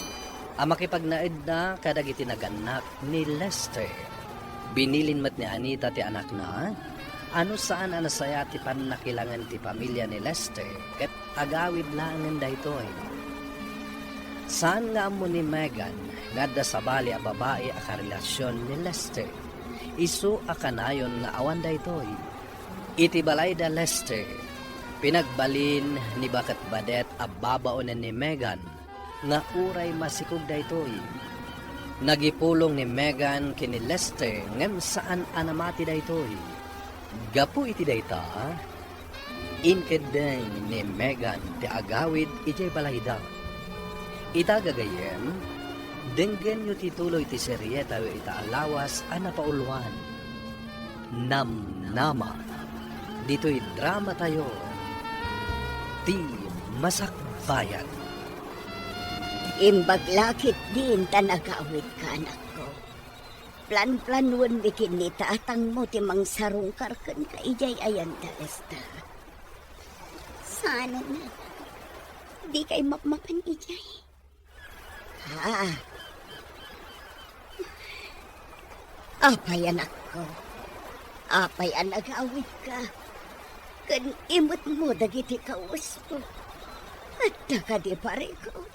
a makipagnaedna kadagiti nagannak ni Lester. Binilin met ni Anita ti anakna a no saan a nasayaat ti pannakilangen ti pamilia ni Lester ket agawid laengen daytoy. Saan nga ammo ni Megan nga adda sabali a babai a karelasion ni Lester. Isu a kanayon nga awan daytoy. Iti balayda Lester, pinagbalin ni Baketbadet a babaonen ni Megan nga uray masikog daytoy. Nagipulong ni Megan ken ni Lester ngem saan a namati daytoy. Gapu iti dayta, inkeddeng ni Megan ti agawid idiay balayda. Ita gagayyem, denggenyo ti tuloy ti serietayo ita a lawas a napauluan, Namnama. Ditoy dramatayo, Ti Masakbayan. Imbag la ketdin ta nagawidka, anakko. Planplanuenmi ken ni tatangmo ti mangsarungkar kenka idiay ayanda, Lester. Saanen, dikay mapmapan idiay. Ah. Apay, anakko? Apay a nagawidka? Ken imetmo dagiti kawesmo? Adda kadi parikut?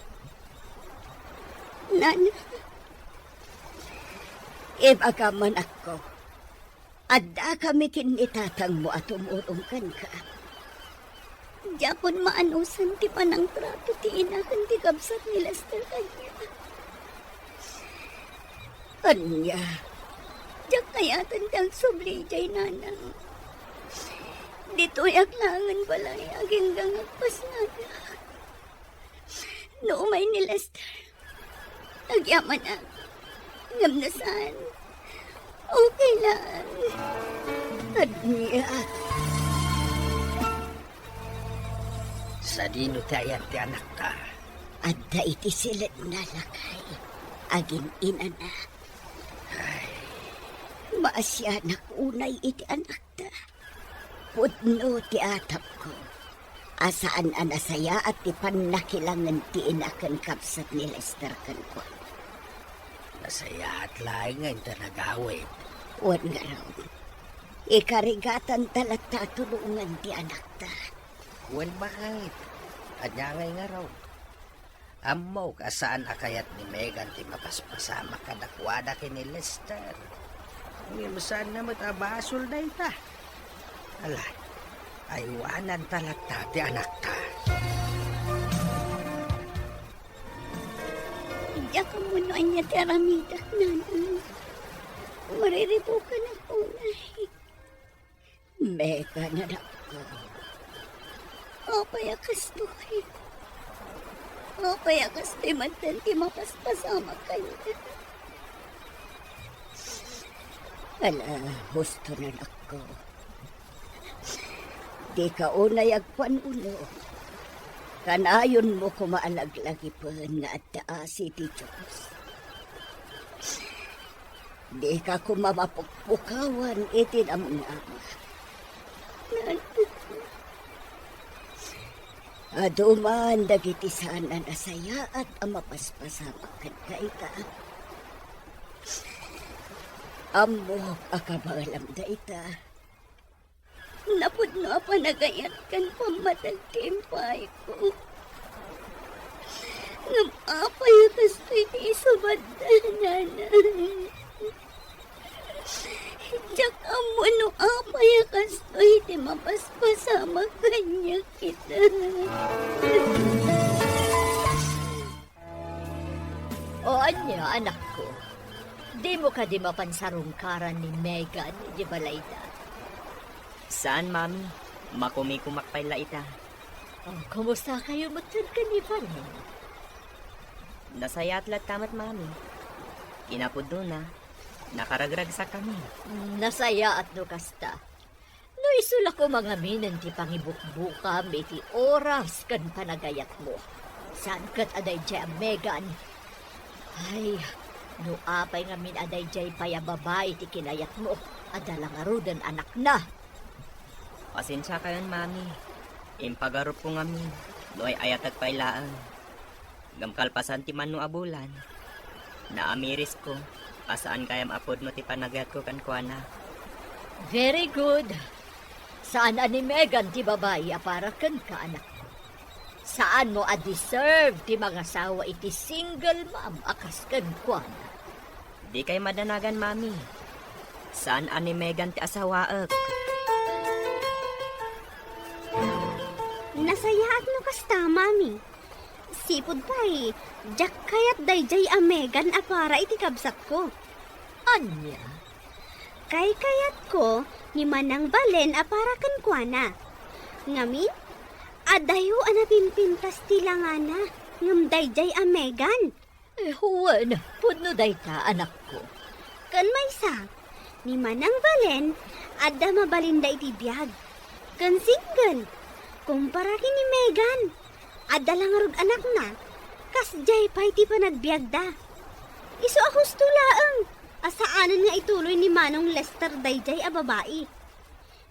Nana, ibagam, anakko. Addakami ken ni tatangmo a tumulong kenka. Diakon maanusan ti panangtrato ti ina ken ti kabsat ni Lester kaniak. Ania? Diak kayaten ti agsubli idiay, nanang. Ditoyak laengen balay agingga nga agpasngada. No umay ni Lester, agyamanak. Ngem no saan, okay lang. Ania? Sadino ti ayat ti anakta? Adda iti siledna, lakay. Agin-inana. Ay. Maasianak unay iti anakta. Pudno ti atapko a saan a nasayaat ti pannakilangen ti ina ken kabsat ni Lester kenkuana. Nasayaat laeng nga inta nagawid. Wen ngarud, ikarigatanta latta a tulongen ti anakta. Wen bakit? Ania ngay ngarud? Ammok a saan a kayat ni Megan ti mapaspasamak kadakuada ken ni Lester. Ngem saanna met a basol dayta. Ala, aywananta latta ti anakta. Diak ammo no ania ti aramidek, nanang. Mariribukanak unay. Megan, anakko. Apay a kastoy? Apay a kastoy met ti mapaspasamak kaniak? Ala, husto, anakko. Dika unay agpanuno. Kanayonmo koma a laglagipen nga adda asi ti Dios. Dika koma mapukpukawan iti namnama. Adu man dagiti saan a nasayaat a mapaspasamak kenka ita. Ammok a kabaelam dayta. Napudno a panagayat ken pammateg ti impaayko. Ngem apay a kastoy ti isubatda, nanay? Diak ammo no apay a kastoy ti mapaspasamak kaniak ita. O ania, anakko? Dimo kadi mapan sarungkaran ni Megan iti balayda? Saan, Mami. Makumikumak pay la ita. O, kumusta kayo met ken ni Valen? Nasayaat latta met, Mami. Kinapudnona, nakaragragsak kami. Nasayaat no kasta. No isu la koma ngamin ti pangibukbukam iti oras ken panagayatmo, saan ket a daydiay a Megan. Ay, no apay ngamin a daydiay pay a babai ti kinayatmo, adda la ngaruden anakna. Pasensiakayon, Mami. Impagarupko ngamin no ay-ayatek pay laeng. Ngem kalpasan ti mano a bulan, naamirisko a saan gayam a pudno ti panagayatko kenkuana. Very good. Saan a ni Megan ti babai a para kenka, anakko. Saanmo a deserve ti mangasawa iti single mom a kas kenkuana. Dikay madanagan, Mami. Saan a ni Megan ti asawaek. Nasayaat no kasta, Mami. Sipud pay, diak kayat daydiay a Megan a para iti kabsatko. Ania? Kaykayatko ni Manang Valen a para kenkuana. Ngamin, adayo a napimpintas ti langana ngem daydiay a Megan. Eh, wen, pudno dayta, anakko. Ken maysa, ni Manang Valen, adda mabalinda iti biag. Ken single, kumpara ken ni Megan, adda la ngarud anakna, kasdiay pay ti panagbiagda. Isu a husto laeng a saanen nga ituloy ni Manong Lester daydiay a babai.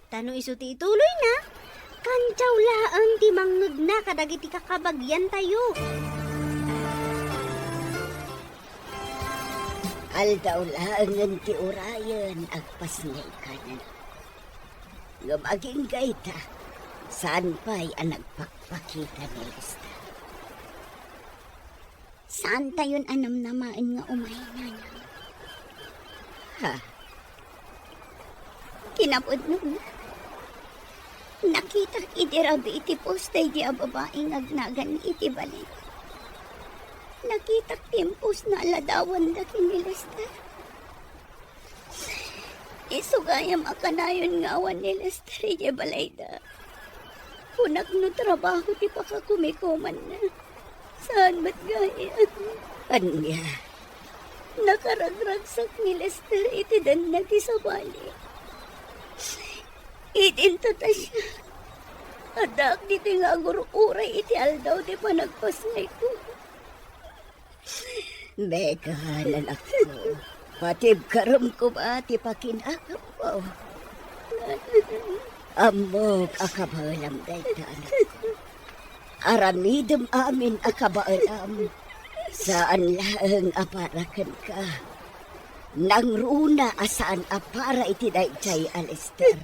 Ta no isu ti ituloyna, kandiaw laeng ti mangngegna kadagiti kakabagiantayo. Aldaw laengen ti urayen agpasngaykanan. Ngem agingga ita, saan pay a nagpakpakita ni Lester. Saantayon a namnamaen nga umay, nanang. Ha? Kinapudnona, nakitak idi rabii ti post daydi a babai nga agnagan iti balay. Nakitak ti impostna a ladawanda ken ni Lester. Isu gayam a kanayon nga awan ni Lester idiay balayda. Kunak no trabaho ti pakakumikumanna. Saan met gayam. Ania? Nakaragragsak ni Lester iti danna ti sabali. Idinto ta siya. Addaak ditoy nga agur-uray iti aldaw ti panagpasngayko. Megan, anakko, patibkarem koma ti pakinammo. Ammok a kabaelam dayta, anakko. Aramidem amin a kabaelam. Saan laeng a para kenka. Nangruna a saan a para iti daydiay a Lester.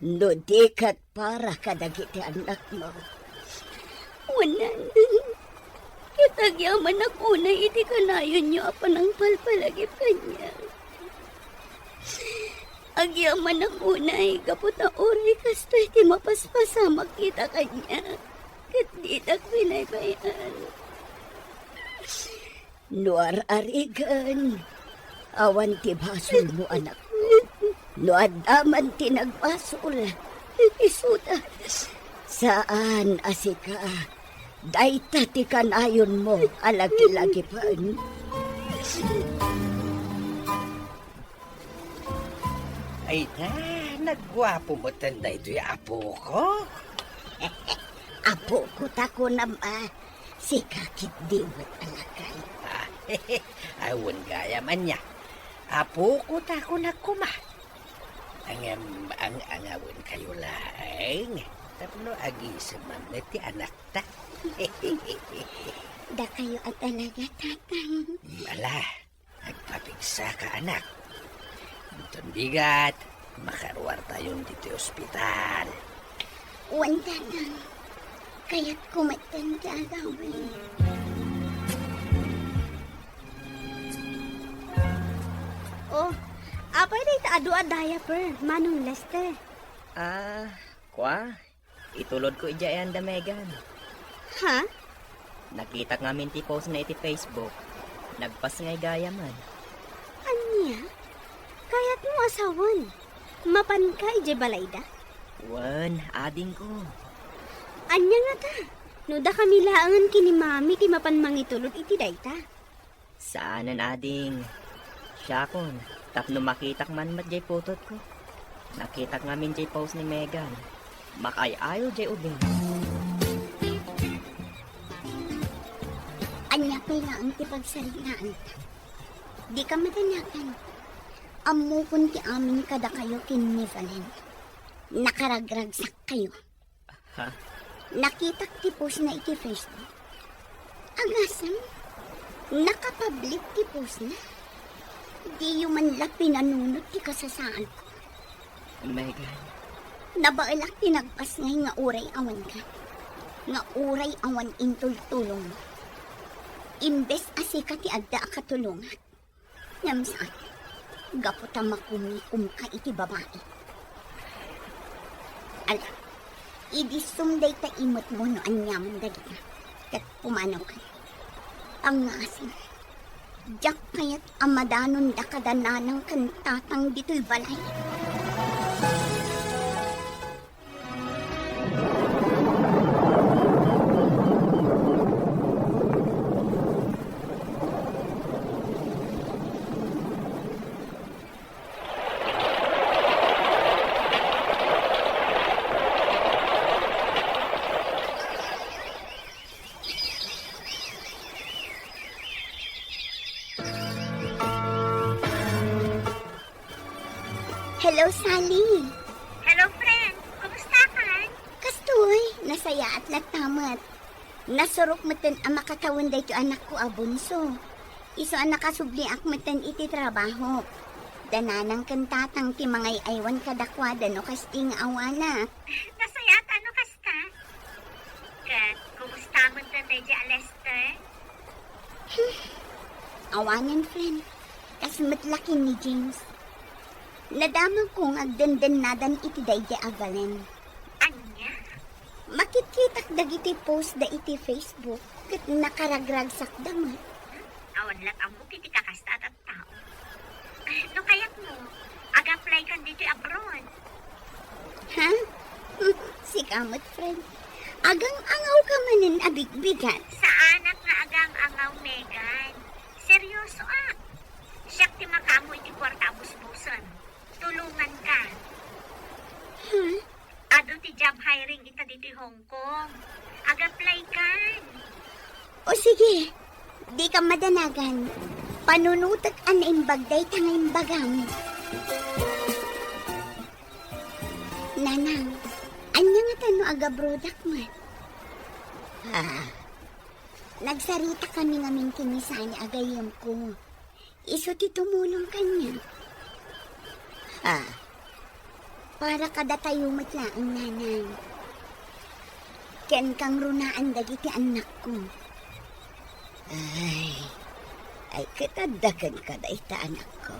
No di ket para kadagiti annakmo. Wen, nanang, ket agyamanak unay iti kanayonyo a panangpalpalagip kaniak. Agyamanak unay gapu ta uray kastoy ti mapaspasamak ita kaniak, ket ditak binaybay-an. No ar-arigen, awan ti basolmo, anakko. No adda man ti nagbasol, isuda. Saan a sika, dayta ti kanayonmo a lagilagipen. Ay na, nagguapo metten daytoy apoko. Apoko ta kunam a, sika ketdi met a lakay. Ah, awan gayam ania. Apoko ta kunak koma. Ngem, ang-angawenkayo laeng tapno agisemam met ti anakta. Dakayo a talaga, tatang. Ala, agpapigsaka, anak. Inton bigat, makaruartayon ditoy ospital. Wen, tatang. Kayatko metten ti agawid. Oh, apay dayta adu a diaper, Manong Lester? Ah, kua, itulodko idiay ayan da Megan. Ha? Nakitak ngamin ti post na iti Facebook. Nagpasngay gayamen. Ania? Kayatmo a sawen? Mapanka idiay balayda? Wen, adingko. Ania ngata? No dakami laengen ken ni Mami ti mapan mangitulod iti dayta? Saanen, ading. Siakon, tapno makitak man met diay putotko. Nakitak ngamin diay post ni Megan. Makaay-ayo diay ubing. Ania pay laeng ti pagsaritaanta? Dika madanagan. Ammokon ti amin kadakayo ken ni Valen. Nakaragragsakkayo. Ha? Nakitak ti post na iti Facebook. Agasem, nakapublic ti post na. Diyo man la pinanunot ti kasasaadko. Megan. Nabaelak ti nagpasngay nga uray awanka. Nga uray awan intultulongmo. Imbes a sika ti adda a katulongak. Ngem saan, gapu ta makumikomka iti babai. Ala, idissum dayta imetmo no aniaman dagita, ket pumanawkan. Pangngasim, diak kayat a madanonda kada nanang ken tatang ditoy balay. Hello, Sally. Hello, friend. Kumusta ka? Kastoy, nasayaat latta met. Nasurok metten a makatawen daytoy anakko a bunso. Isu a nakasubliak metten iti trabaho. Da nanang ken tatang ti mangay-aywan kadakuada no kasta nga awanak. Nasayaat no kasta? Ket kumusta metten daydiay a Lester? Hmm. Awanen, friend. Kas met la ken ni James. Nadamagko nga agdendennadan iti daydiay a Valen. Ania? Makitkitak dagiti post da iti Facebook ket nakaragragsakda met. Awan lat ammok iti kakasta a tattao. No kayatmo, ag-apply kan ditoy abroad. Ha? Sika met, friend. Agang-angaw ka manen a bigbigat. Saanak nga agang-angaw, Megan. Seryosoak. Siak ti makaammo iti kuarta a busbusen. Tulonganka. Ha? Adu ti job hiring ita ditoy Hong Kong. Ag-apply kan. O sige, dika madanagan. Panunotek a naimbag dayta nga imbagam. Nanang, ania ngata no ag-abroadak met? Ah, nagsaritakami ngamin ken ni Sally a gayyemko. Isu ti tumulong kaniak. Ah, para kadatayo met laeng, Nanang. Ken kangrunaan dagiti annakko. Ay, ay, ket adda kenka dayta, anakko.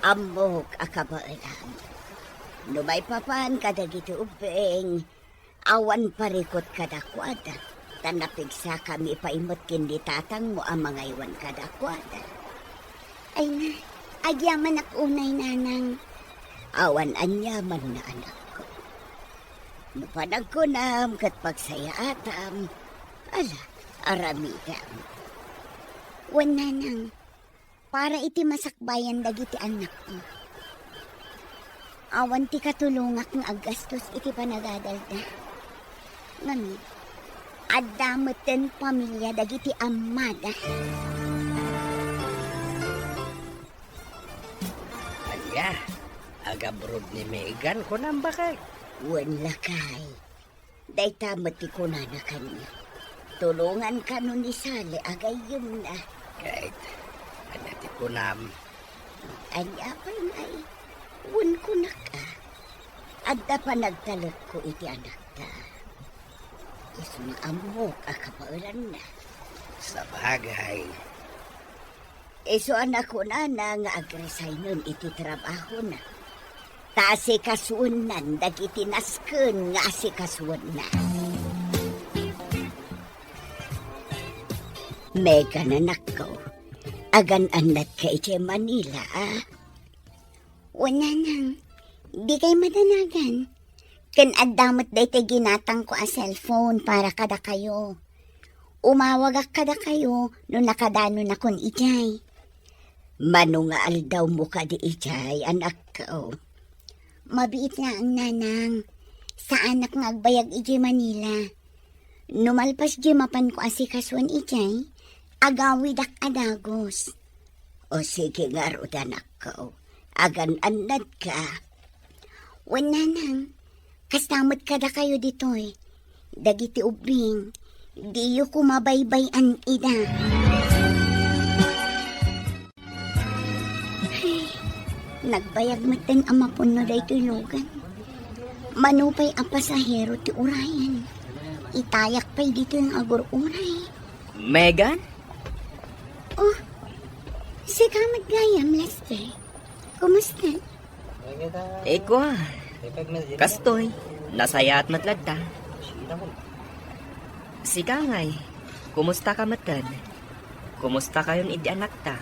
Ammok a kabaelam. No maipapan kadagiti ubbing, awan parikut kadakuada, ta napigsakami pay met ken ni tatangmo a mangaywan kadakuada. Ay na, agyamanak unay, Nanang. Awan aniamanna, anakko. No panagkunam ket pagsayaatam, ala, aramidem. Wen, Nanang, para iti masakbayan dagiti annakko. Awan ti katulongak nga aggastos iti panagadalda. Ngamin, adda metten pamilia dagiti ammada. Ania? Ag-abroad ni Megan, kunam, baket? Wen, lakay. Dayta met ti kunana kaniak. Tulonganka no ni Sally a gayyemna. Ket, ania ti kunam? Ania pay ngay? Wen, kunak a, adda panagtalekko iti anakta. Isu nga ammok a kabaelanna. Sabagay. Isu a nakunana nga agresignon iti trabahona. Ta asikasuennan dagiti nasken nga asikasuenna. Megan, anakko, agan-annatka idiay Manila, a? Wen, nanang, dikay madanagan. Ken adda met daytoy ginatangko a cellphone para kadakayo. Umawagak kadakayo no nakadanonakon idiay. Mano nga aldawmo kadi idiay, anakko? Mabiit laeng, nanang. Saanak nga agbayag idiay Manila. No malpas diay mapanko asikasuen idiay, agawidak a dagus. O sige ngarud, anakko. Agan-annadka. Wen, nanang, kasta met kadakayo ditoy. Dagiti ubbing, diyo koma baybay-an ida. Ay, nagbayag metten a mapunno daytoy lugan. Mano pay a pasahero ti urayen. Itayak pay ditoy nga agur-uray. Megan? Oh, sika met gayam, Lester. Kumusta? Ikua, kastoy, nasayaat met latta. Sika ngay, kumusta ka metten? Kumusta kayon idi anakta?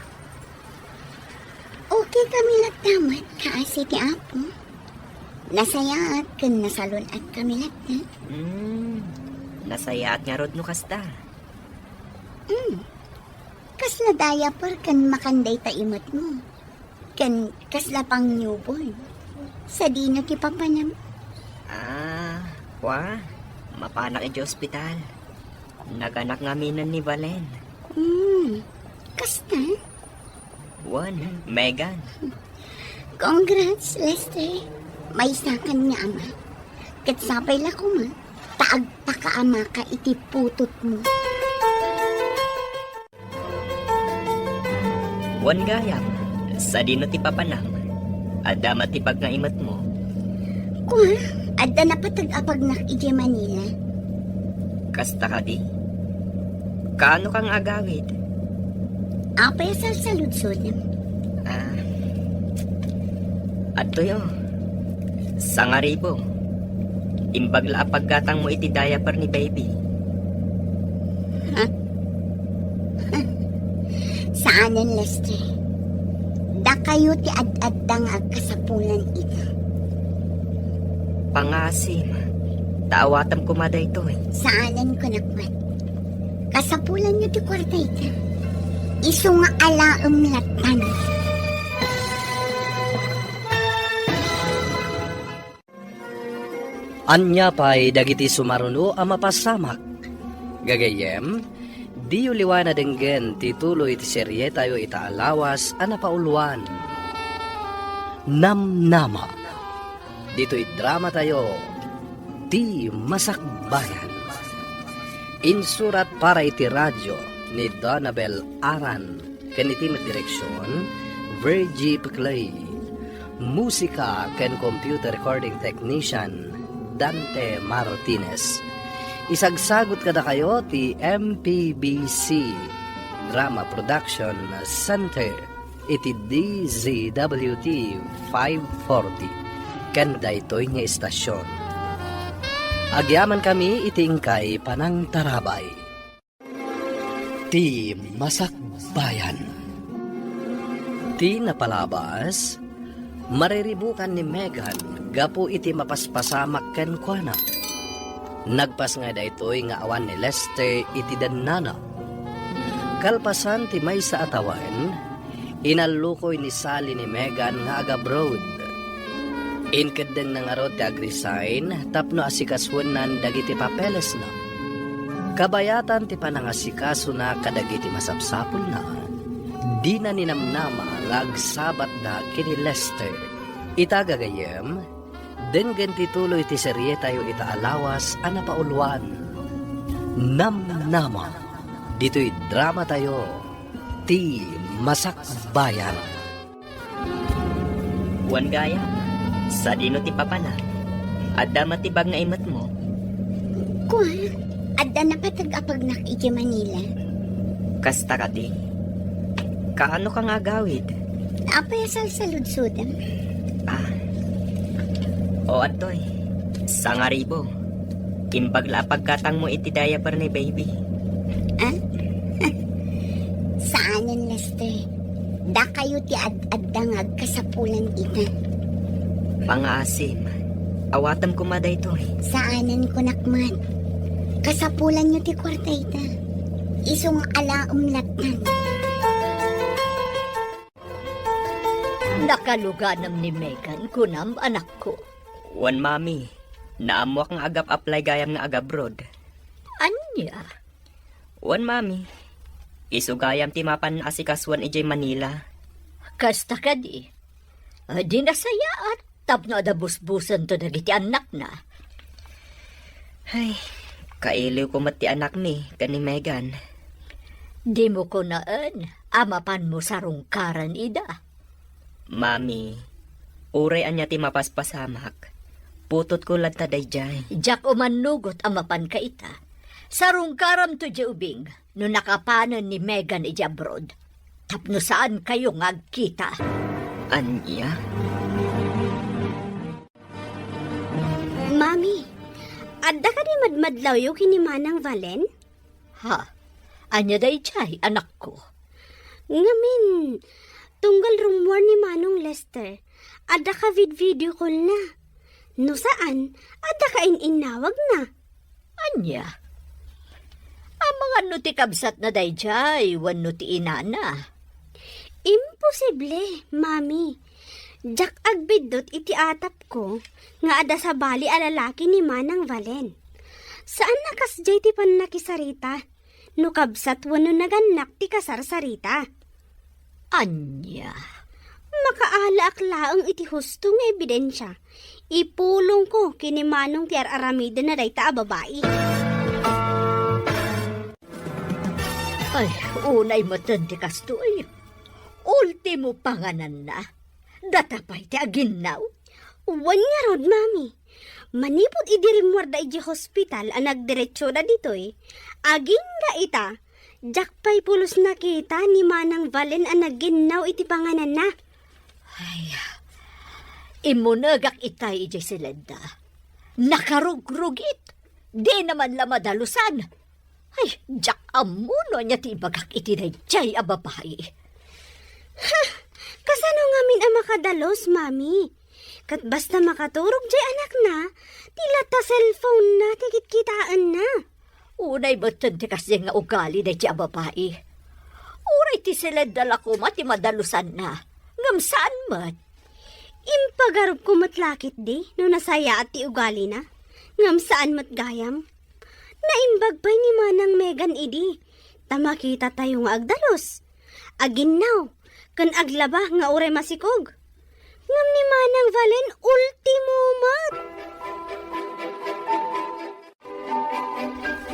Okay kami latta met, kaasi ti Apo. Nasayaat ken nasalun-at kami latta. Hmm, nasayaat ngarud no kasta. Hmm. Kasla diaper ken makan dayta imetmo. Ken kasla pang newborn. Sadino ti papanam? Ah, kua, mapanak iti ospital. Naganak ngaminen ni Valen. Hmm, kasta? Wen, Megan. Congrats, Lester. Maysakan nga ama. Ket sapay la koma, ta agpakaamaka iti putotmo. Wen gayam, sadino ti papanam? Adda met ti pagngaimetmo? Kua, adda napateg a pagnak idiay Manila. Kasta kadi? Kaano ka nga agawid? Apay a salsaludsodem? Ah. Adtoyo. Sangaribo. Imbag la a paggatangmo iti diaper ni baby. Ha? Saanen, Lester. Dakayo ti ad-adda nga agkasapulan ita. Pangasim, ta awatem koma daytoy. Saanen, kunak met. Kasapulanyo ti kuarta ita. Isu nga alaem lattan. Ania pay dagiti sumaruno a mapasamak? Gagayyem, diyo liwa na denggen ti tuloy ti serietayo ita a lawas a napauluan, Namnama. Ditoy dramatayo, Ti Masakbayan. Insurat para iti radio ni Donabel Aran. Ken iti met direksion, Virgie Peclay. Musika ken computer recording technician, Dante Martinez. Isagsagut kadakayo ti M P B C Drama Production Center iti D Z W T five forty ken daytoy nga istasion. Agyamankami iti inkay panangtarabay. Ti Masakbayan. Ti napalabas, mariribukan ni Megan gapu iti mapaspasamak kenkuana. Nagpasngay daytoy nga awan ni Lester iti dennana. Kalpasan ti maysa a tawen, inallukoy ni Sally ni Megan nga agabroad. Inkeddengna ngarud ti agresign tapno asikasuennan dagiti papelesna. Kabayatan ti panangasikasona kadagiti masapsapulna, dina ninamnama nga agsabatda ken ni Lester. Ita gagayyem, denggen ti tuloy ti serietayo ita a lawas a napauluan, Namnama. Ditoy dramatayo, Ti Masakbayan. Wen gayam, sadino ti papanam? Adda met ti pagngaimetmo? Kua, adda napateg a pagnak idiay Manila. Kasta kadi? Kaano ka nga agawid? Apay a salsaludsodem? Ah. O, adtoy. Sangaribo. Imbag la a paggatangmo iti diaper ni baby. Ah? Saanen, Lester. Dakayo ti ad-adda nga agkasapulan ita. Pangaasim. Awatem koma daytoy. Saanen, kunak met. Kasapulanyo ti kuarta ita. Isu nga alaem lattan. Nakaluganam ni Megan, kunam, anakko? Wen, Mami. Naammoak nga agap-apply gayam nga agabroad. Ania? Wen, Mami. Isu gayam ti mapan asikasuan idiay Manila. Kasta kadi? Adi nasayaat tapno adda busbusento dagiti annakna. Ay, kailiwko met ti anakmi ken ni Megan. Dimo kunaen a mapanmo sarungkaran ida. Mami, uray ania ti mapaspasamak, putotko latta daydiay. Diak umannugot a mapanka ita. Sarungkaramto diay ubing no nakapanen ni Megan idiay abroad. Tapno saankayo nga agkita. Ania? Mami, adda kadi madmadlawyo ken ni Manang Valen? Ha? Ania daydiay, anakko? Ngamin, tunggal rummuar ni Manong Lester, adda ka vid-video call na. No saan, adda ka in-innawag na. Ania? Amangan no ti kabsatna daydiay wenno ti inana? Imposible, Mami. Diak agbiddut iti atapko nga adda sabali a lalaki ni Manang Valen. Saan a kasdiay ti pannakisarita no kabsat wenno nagannak ti kasarsarita. Ania? Makaalaak laeng iti husto nga ebidensia. Ipulongko ken ni Manong ti ar-aramidenna dayta a babai. Ay, unay metten ti kastoy. Ultimo pangananna. Data pay ti aginnaw? Wen ngarud, Mami. Manipud idi rimmuarda idiay hospital a nagdiretsoda ditoy, agingga ita, diak pay pulos nakita ni Manang Valen a nagginnaw iti pangananna. Ay, immunegak itay idiay siledda. Nakarugrugit. Dina man la madalusan. Ay, diak ammo no ania ti ibagak iti daydiay a babai. Ha! Kasano ngamin a makadalus, Mami? Ket basta makaturog diay anakna, ti latta cellphone-na ti kitkitaenna. Unay metten ti kasdiay nga ugali daydiay a babai. Uray ti siledda la koma ti madalusanna, ngem saan met. Impagarupko met la ketdi no nasayaat ti ugalina, ngem saan met gayam. Naimbag pay ni Manang Megan idi, ta makitatayo nga agdalus, aginnaw, ken aglaba nga uray masikog. Ngem ni Manang Valen, ultimo met.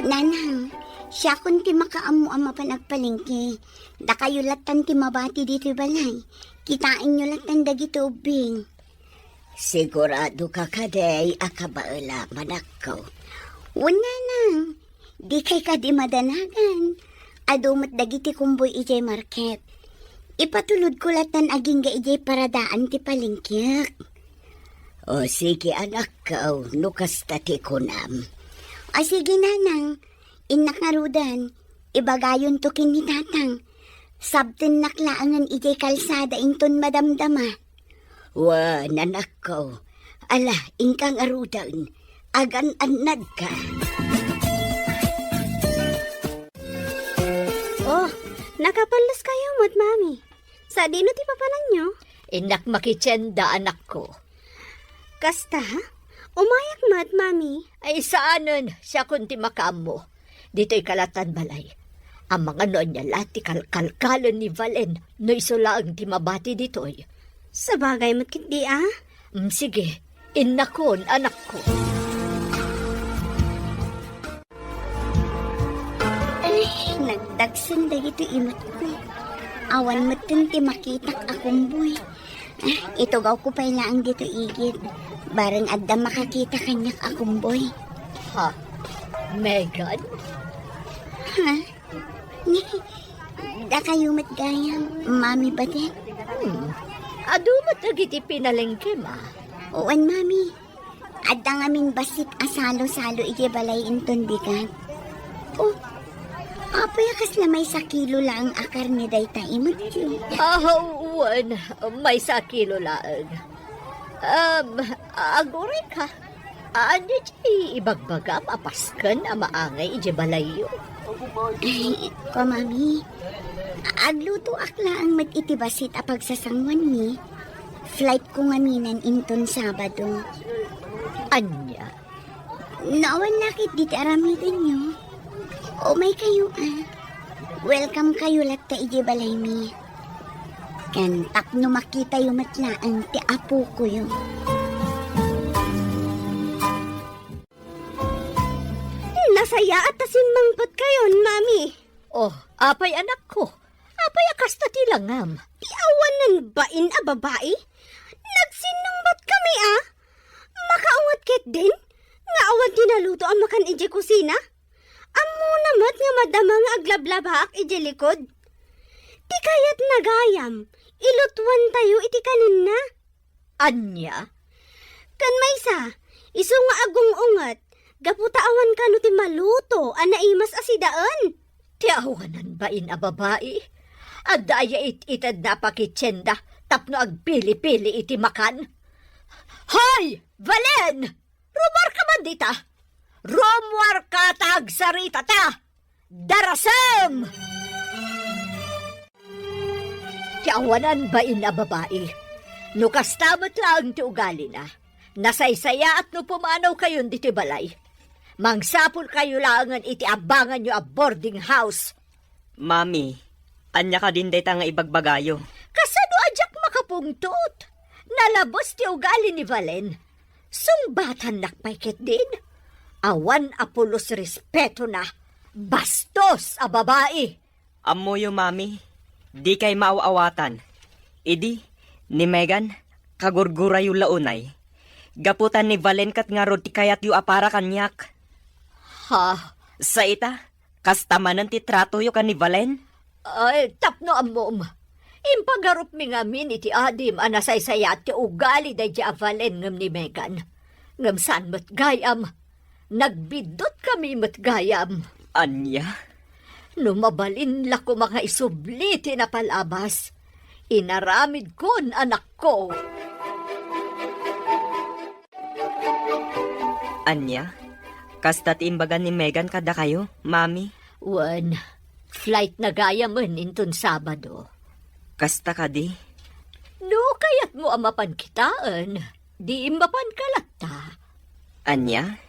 Nanang, siakon ti makaammo a mapan agpalengke. Dakayo lattan ti mabati ditoy balay. Kitaenyo lattan dagiti ubbing. Sigurado ka kadi a kabaelam, anakko? Wen, nanang, dikay kadi madanagan. Adu met dagiti kumboy idiay market. Ipatulodko lattan agingga idiay paradaan ti palengkeak. O, sige, anakko, no kasta ti kunam. O, sige, nanang. Innak ngaruden, ibagayonto ken ni tatang. Sabtennak laengen idiay kalsada inton madamdama. Wen, anakko. Ala, inka ngaruden. Agan-annadka. Oh, nakapalleskayo met, Mami. Sadino ti papananyo? Innak makitienda, anakko. Kasta? Umayak met, Mami. Ay, saanen, siakon ti makaammo. Ditoy ka lattan balay. Amangan no ania la ti kalkalkalen ni Valen no isu laeng ti mabati ditoy. Sabagay met ketdi a. Mm, sige, innakon, anakko. Ay, nagdagsen dagitoy imetko. Awan metten ti makitak a kumboy. Ah, itugawko pay laeng ditoy igid. Bareng adda makakita kaniak a kumboy. Ha? Megan? Ha? Dakayo met gayam, Mami Badet. Hmm. Adu met dagiti pinalengkem, a? Wen, Mami. Adda ngamin bassit a salo-salo idiay balay inton bigat. Oh, apay a kasla maysa kilo laeng a karne dayta imutyo? Ah, wen, maysa kilo laeng. Um, aguray ka. Ania ti ibagbagam a pasken a maangay idiay balayyo? Ay, kua, Mami. Aglutoak laeng met iti bassit a pagsasanguanmi. Flight ko ngaminen inton Sabado. Ania? No awan la ket dita aramidenyo. Umaykayo, a. Welcome kayo latta idiay balaymi. Ken tapno makitayo met laeng ti apokoyo. Nasayaat ta simmangpetkayon, Mami. Oh, apay, anakko? Apay a kasta ti langam? Ti awanan bain a babai? Nagsinnungbatkami, a. Makaunget ketdin nga awan ti naluto a makan idiay kusina? Ammona met nga madama nga aglablabaak idiay likod. Ti kayatna gayam, ilutuantayo iti kaninna. Ania? Ken maysa, isu nga agung-unget, gapu ta awan kano ti maluto a naimas a sidaen. Ti awanan bain a babai, adda aya it-itedna a pakitienda tapno agpili-pili iti makan? Hoy, Valen! Rumuarka man dita! Rumuarka ta agsaritata! Darasem! Ti awanan bain a babai. No kasta met laeng ti ugalina, nasaysayaat no pumanawkayon ditoy balay. Mangsapulkayo laengen iti abanganyo a boarding house. Mami, ania kadin dayta nga ibagbagayo? Kasano a diak makapungtot? Nalabes ti ugali ni Valen. Sungbatannak pay ketdin? Awan a pulos respetona. Bastos a babai! Ammoyo, Mami, dikay maaw-awatan. Idi, ni Megan, kagurgurayo la unay. Gapu ta ni Valen ket ngarud ti kayatyo a para kaniak. Ha? Sa ita, kasta manen ti tratoyo ken ni Valen? Ay, tapno ammom, impagarupmi ngamin iti adim a nasaysayaat ti ugali daydiay a Valen ngem ni Megan. Ngem saan met gayam, nagbiddutkami met gayam. Ania? No mabalin la koma nga isubli ti napalabas, inaramidkon, anakko. Ania? Kasta ti imbaga ni Megan kadakayo, Mami? Wen, flight na gayamen inton Sabado. Kasta kadi? No kayatmo a mapan kitaen, di mapanka latta. Ania?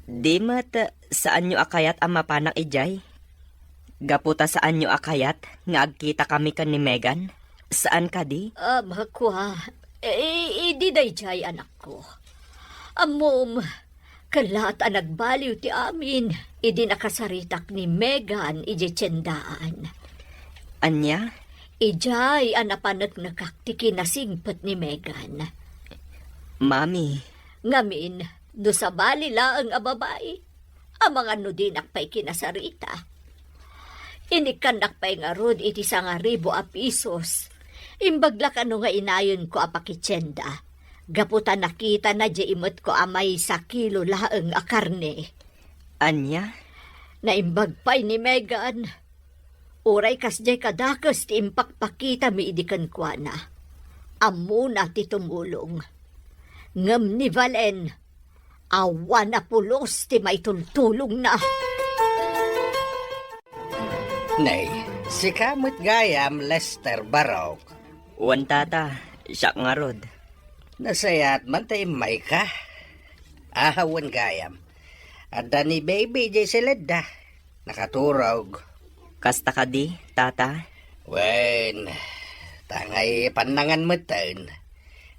Di met saanyo a kayat a mapanak idiay? Gapu ta saanyo a kayat nga agkitakami ken ni Megan? Saan kadi? Ah, makua. Eh, idi daydiay, anakko. Ammom, kalat a nagbaliw ti amin idi nakasaritak ni Megan idiay tiendaan. Ania? Idiay a napaneknekak ti kinasingpet ni Megan. Mami. Ngamin, no sabali laeng a babai, amangan no dinak pay kinasarita. Inikkannak pay ngarud iti sangaribu a pisos. Imbag la kano nga inayonko a pakitienda, gapu ta nakitana diay imetko a maysa kilo laeng a karne. Ania? Naimbag pay ni Megan. Uray kasdiay kadakes ti impakpakitami idi kenkuana. Ammona ti tumulong. Ngem ni Valen, awan a pulos ti maitultulongna. Nay, sika met gayam, Lester Barok. Wen, tata, siak ngarud. Nasayaat man ta immayka. Aha, wen gayam. Adda ni baby diay siledda. Nakaturog. Kasta kadi, tata? Wen, tangay pannangan metten.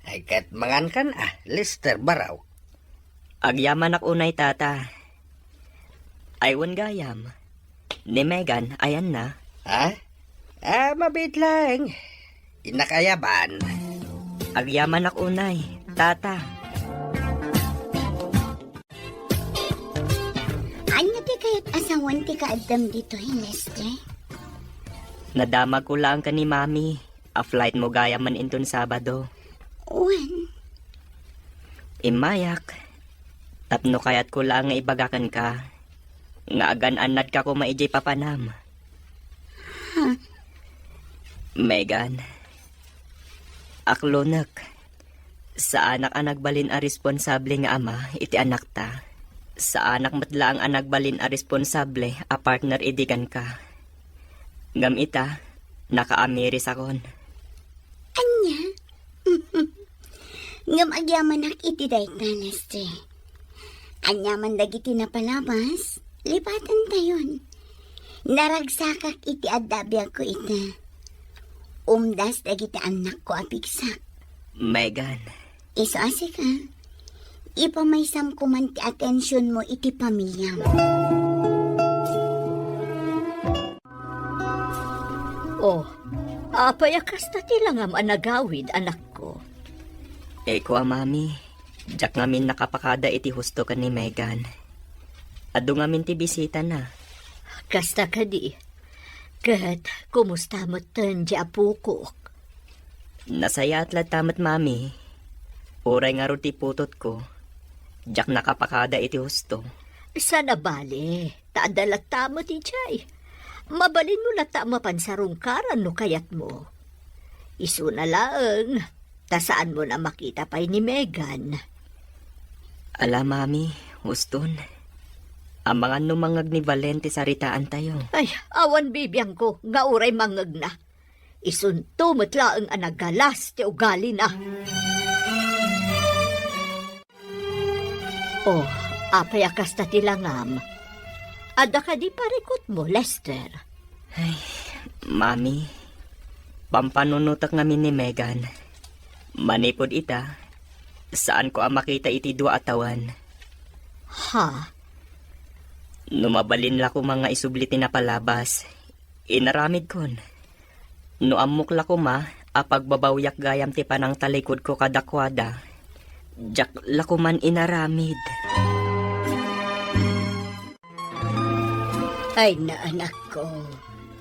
Ay ket mangankan a, Lester Barok. Agyamanak unay, tata. Ay wen gayam. Ni Megan, ayanna? Ha? Ah, mabiit laeng. Innak ayaban. Agyamanak unay, tata. Ania ti kayat a sanguan ti kaaddam ditoy, Lester? Nadamagko laeng ken ni Mami a flightmo gayam man inton Sabado. Wen. Immayak, tapno kayatko laeng nga ibaga kenka nga agan-annadka koma idiay papanam. Ha? Megan, aklonek. Saanak a nagbalin a responsable nga ama iti anakta. Saanak met laeng a nagbalin a responsable a partner idi kenka. Ngem ita, nakaamirisakon. Ania? Ngem agyamanak iti dayta, Lester. Aniaman dagiti napalabas, lipatantayon. Naragsakak iti adda a biagko ita. Umdas dagiti annakko a pigsak. Megan. Isu a sika, ipamaysamko man ti atensionmo iti pamiliam. Oh, apay a kasta ti langam a nagawid, anakko? Eko a, Mami, diak ngamin nakapakada iti husto ken ni Megan. Adu ngamin ti bisitana. Kasta kadi. Ket kumusta metten ti apokok? Nasayaat latta met, Mami. Uray ngarud ti putotko, diak nakapakada iti husto. Saan a bale, ta adda latta met idiay. Mabalinmo latta a mapan sarungkaran no kayatmo. Isuna laeng, ta saanmon a makita pay ni Megan. Ala, Mami, huston. Amangan no mangngeg ni Valen ti saritaantayo. Ay, awan bibiangko nga uray mangngegna. Isunto met laeng a nagalas ti ugalina. Oh, apay a kasta ti langam? Adda kadi parikutmo, Lester? Ay, Mami, pampanunotek ngamin ni Megan. Manipud ita, saanko a makita iti dua a tawen. Ha? No mabalin la koma nga isubli ti napalabas, inaramidkon. No ammok la koma a pagbabawiak gayam ti panangtalikudko kadakuada, diak la koman inaramid. Ay, naanakko,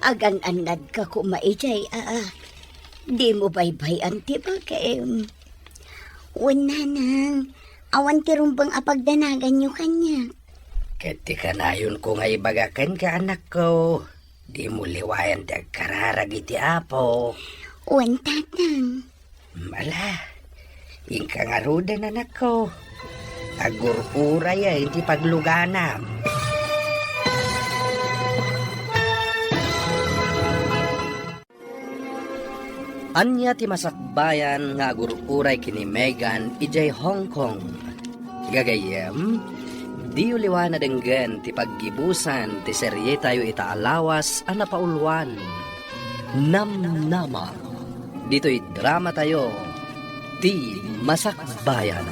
agan-annadka koma idiay, a, a. Dimo baybay-an ti bagim. Wen, nanang, awan ti rumbeng a pagdanaganyo kaniak. Ket ti kanayonko nga ibaga kenka, anakko, dimo liwayan ti agkararag iti Apo. Wen, tatang. Ala, inka ngaruden, anakko. Agur-urayen ti pagluganam. Ania ti masakbayan nga agur-uray ken ni Megan idiay Hong Kong? Gagayyem, diyo liwan a denggen ti paggibusan ti serietayo ita a lawas a napauluan, Namnama. Ditoy dramatayo, Ti Masakbayan.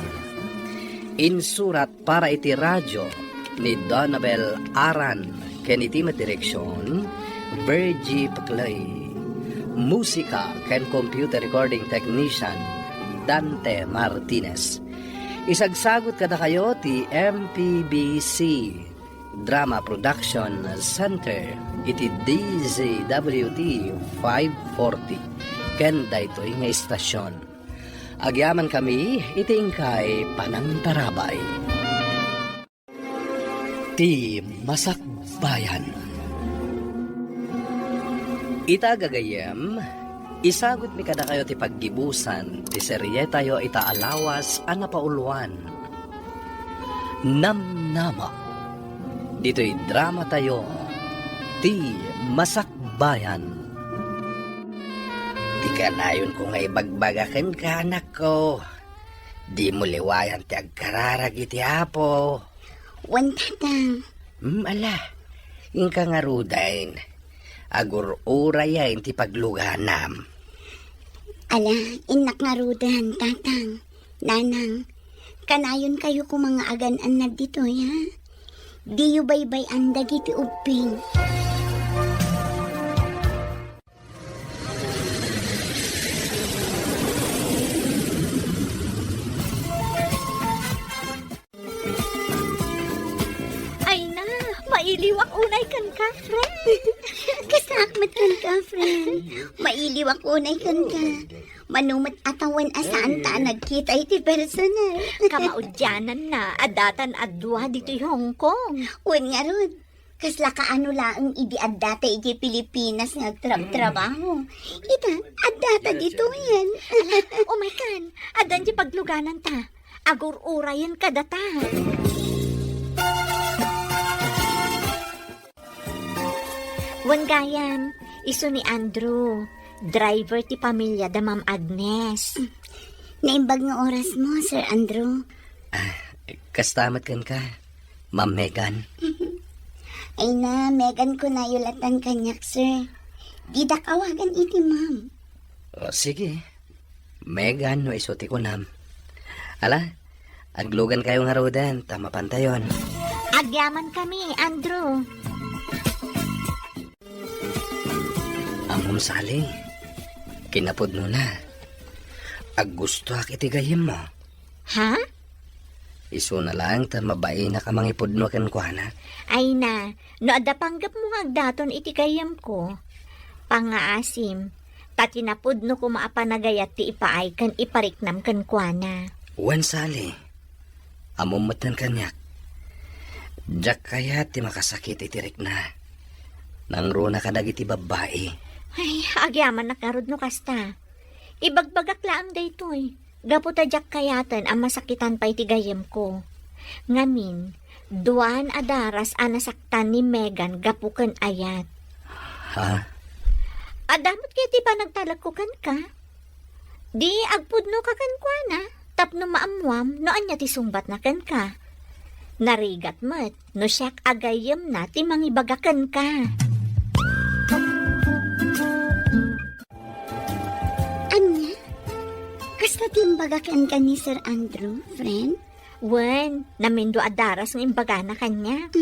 Insurat para iti radio ni Donabel Aran ken iti met direksion, Virgie Peclay. Musika ken computer recording technician, Dante Martinez. Isagsagut kadakayo ti M P B C Drama Production Center iti D Z W T five forty ken daytoy nga istasion. Agyamankami iti inkay panangtarabay. Ti Masakbayan. Ita gagayyem, isagutmi kadakayo ti paggibusan ti serietayo ita a lawas a napauluan, Namnama. Ditoy dramatayo, Ti Masakbayan. Ti kanayonko nga ibagbaga kenka, anakko, dimo liwayan ti agkararag iti Apo. Wen, tatang. Hmm, ala, inka ngaruden. Agur-urayen ti pagluganam. Ala, innak ngaruden, tatang. Nanang, kanayonkayo koma nga agan-annad ditoy, ha? Diyo baybay-an dagiti ubbing. Ay na, Iliwak unay kenka, friend. Kasaak met kenka, friend. Mailiwak unay kenka. Mano met a tawen a saanta a nagkita iti personal. Kamaudiananna a datan a dua ditoy Hong Kong. Wen ngarud, kasla kaano laeng idi addata iti Pilipinas nga agtrabtrabaho. Ita, addata ditoyen. Ala, umaykan. Addan ti paglugananta. Agur-urayen kadata. Wen gayam, isu ni Andrew, driver ti pamilya da Ma'am Agnes. Naimbag nga orasmo, Sir Andrew. Ah, kasta met kenka, Ma'am Megan. Ay na, Megan kunayo latan kaniak, sir. Didak awagan iti ma'am. O, sige. Megan no isu ti kunam. Ala, aglugankayo ngaruden ta mapantayon. Agyamankami, Andrew. Ammom, Sally, kinapudnona, aggustoak iti gayyemmo. Ha? Isuna laeng ta mabainak a mangipudno kenkuana. Ay na, no adda panggepmo nga agdaton iti gayyemko, pangngaasim, ta kinapudno koma a panagayat ti ipaay ken ipariknam kenkuana. Wen, Sally, ammom metten kaniak. Diak kayat ti makasakit iti rikna. Nangruna kadagiti babbai. Ay, agyamannak ngarud no kasta. Ibagbagak laeng daytoy, gapu ta diak kayaten a masakitan pay ti gayyemko. Ngamin, duan a daras a nasaktan ni Megan gapu ken ayat. Ha? Adda met kaya ti panagtalekko kenka? Di agpudnoka kenkuana tapno maammuam no ania ti sungbatna kenka. Narigat met no siak a gayyemna ti mangibaga kenka. Ania? Kasta ti imbaga kenka ni Sir Andrew, friend? Wen, namindua a daras nga imbagana kaniak.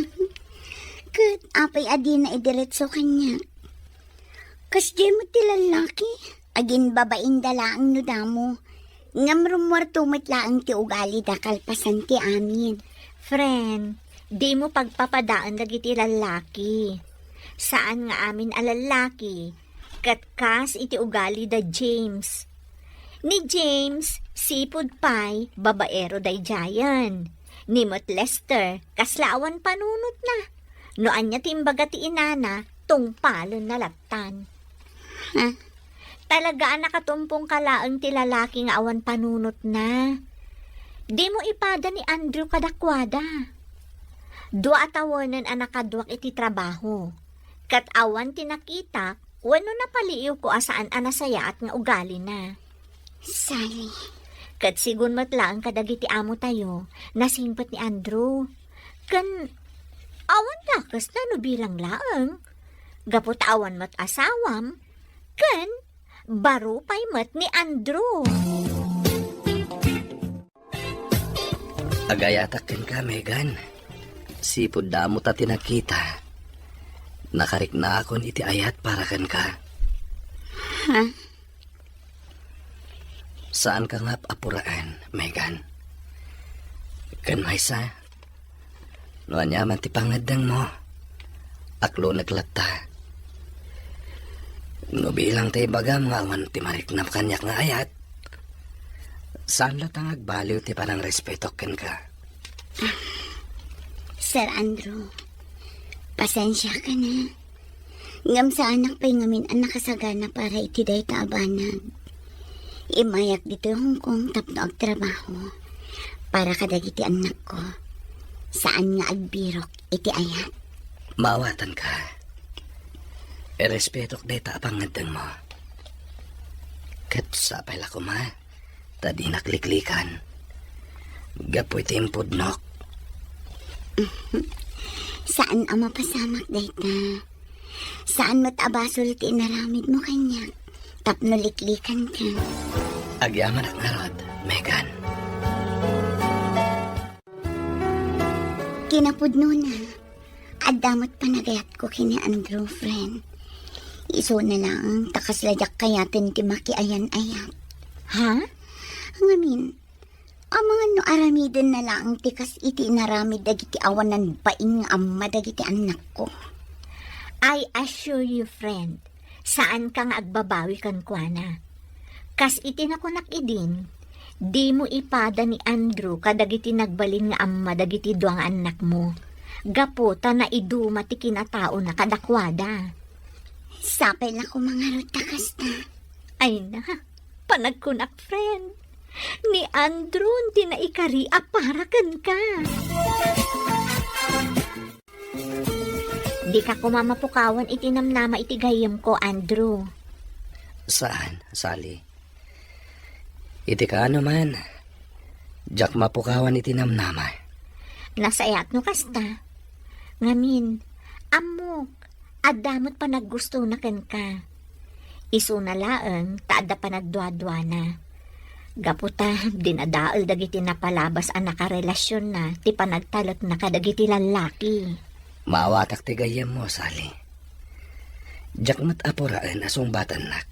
Ket apay a dina idiretso kaniak? Kasdiay met ti lallaki, aginbabainda laeng no damo. Ngem rummuarto met laeng ti ugalida kalpasan ti amin. Friend, dimo pagpapadaen dagiti lallaki. Saan nga amin a lallaki, ket kas iti ugali da James. Ni James, sipud pay, babaero daydiayen. Ni met Lester, kasla awan panunotna. No ania ti imbaga ti inana, tungpalenna lattan. Ha? Talaga a nakatumpongka laeng ti lalaki nga awan panunotna. Dimo ipada ni Andrew kadakuada. Dua a tawenen a nakaduak iti trabaho. Ket awan ti nakitak wenno napaliiwko a saan a nasayaat nga ugalina. Sally. Ket sigun met laeng kadagiti amotayo, nasingpet ni Andrew. Ken awan dakesna no bilang laeng. Gapu ta awan met asawam, ken baro pay met ni Andrew. Agayatak kenka, Megan. Sipud damo ta ti nagkita. Nakariknaakon iti ayat para kenka. Ha? Saanka nga ap-apuraen, Megan. Ken maysa, no aniaman ti pangngeddengmo, aklonek latta. No bilang ta ibagam nga awan ti mariknam kaniak nga ayat, saan latta nga agbaliw ti panangrespetok kenka. Sir Andrew, pasensiaka na. Ngem saanak pay ngamin a nakasagana para iti dayta a banag. Immayak ditoy Hong Kong tapno agtrabaho para kadagiti annakko. Saan nga agbirok iti ayat. Maawatanka. Irespetok dayta a pangngeddengmo. Ket sapay la koma ta dinak liklikan. Gapu iti impudnok. Saan a mapasamak dayta. Saan met a basol ti inaramidmo kaniak tapno liklikanka. Agyamanak ngarud, Megan. Kinapudnona, adda met panagayatko ken ni Andrew, friend. Isuna laeng ta kasla diak kayaten ti makiayan-ayat. Ha? Ngamin, Amangan no aramidenna laeng ti kas iti inaramid dagiti awanan bain nga amma dagiti annakko. I assure you, friend, saanka nga agbabawi kenkuana. Kas iti nakunak idin, dimo ipada ni Andrew kadagiti nagbalin nga amma dagiti dua nga annakmo. Gapu ta naiduma ti kinataona kadakuada. Sapay la koma ngarud ta kasta. Ay na, panagkunak, friend. Ni Andrew ti naikari a para kenka. Dika koma mapukawan iti namnama iti gayyemko, Andrew. Saan, Sally. Iti kaano man, diak mapukawan iti namnama. Nasayaat no kasta. Ngamin, ammok, adda met panaggustona kenka. Isuna laeng ta adda panagduaduana. Gapu ta dinadael dagiti napalabas a nakarelasionna ti panagtalekna kadagiti lallaki. Maawatak ti gayyemmo, Sally. Diak met apuraen a sungbatannak.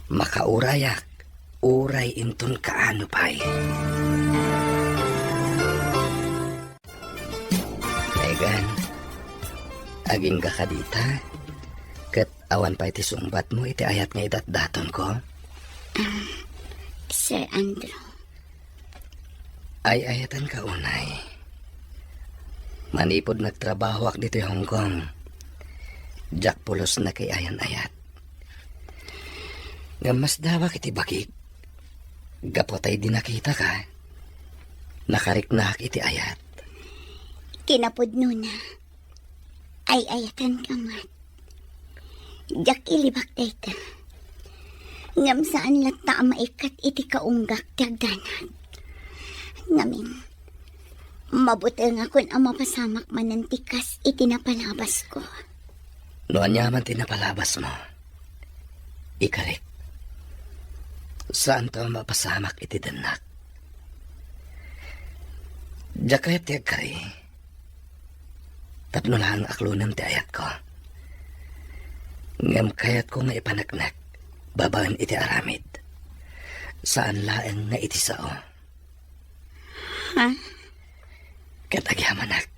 Makaurayak, uray inton kaano pay. Megan, agingga ka dita? Ket awan pay ti sungbatmo iti ayat nga idatdatonko? Ah, Sir Andrew. Ay-ayatenka unay. Manipud nagtrabahoak ditoy Hong Kong, diak pulos nakiayan-ayat. Ngem masdawak iti bagik. Gapu ta idi nakitaka, nakariknaak iti ayat. Kinapudnona, ay-ayatenka met. Diak ilibak dayta. Ngem saan latta a maikkat iti kaunggak ti agdanag. Ngamin, mabutengakon a mapasamak manen ti kas iti napalabasko. No aniaman ti napalabasmo, ikarik. Saanto a mapasamak iti dennak. Diak kayat ti agkari. Tapno laeng aklonem ti ayatko. Ngem kayatko nga ipaneknek babaen iti aramid. Saan laeng nga iti sao. Ha? Ket agyamanak,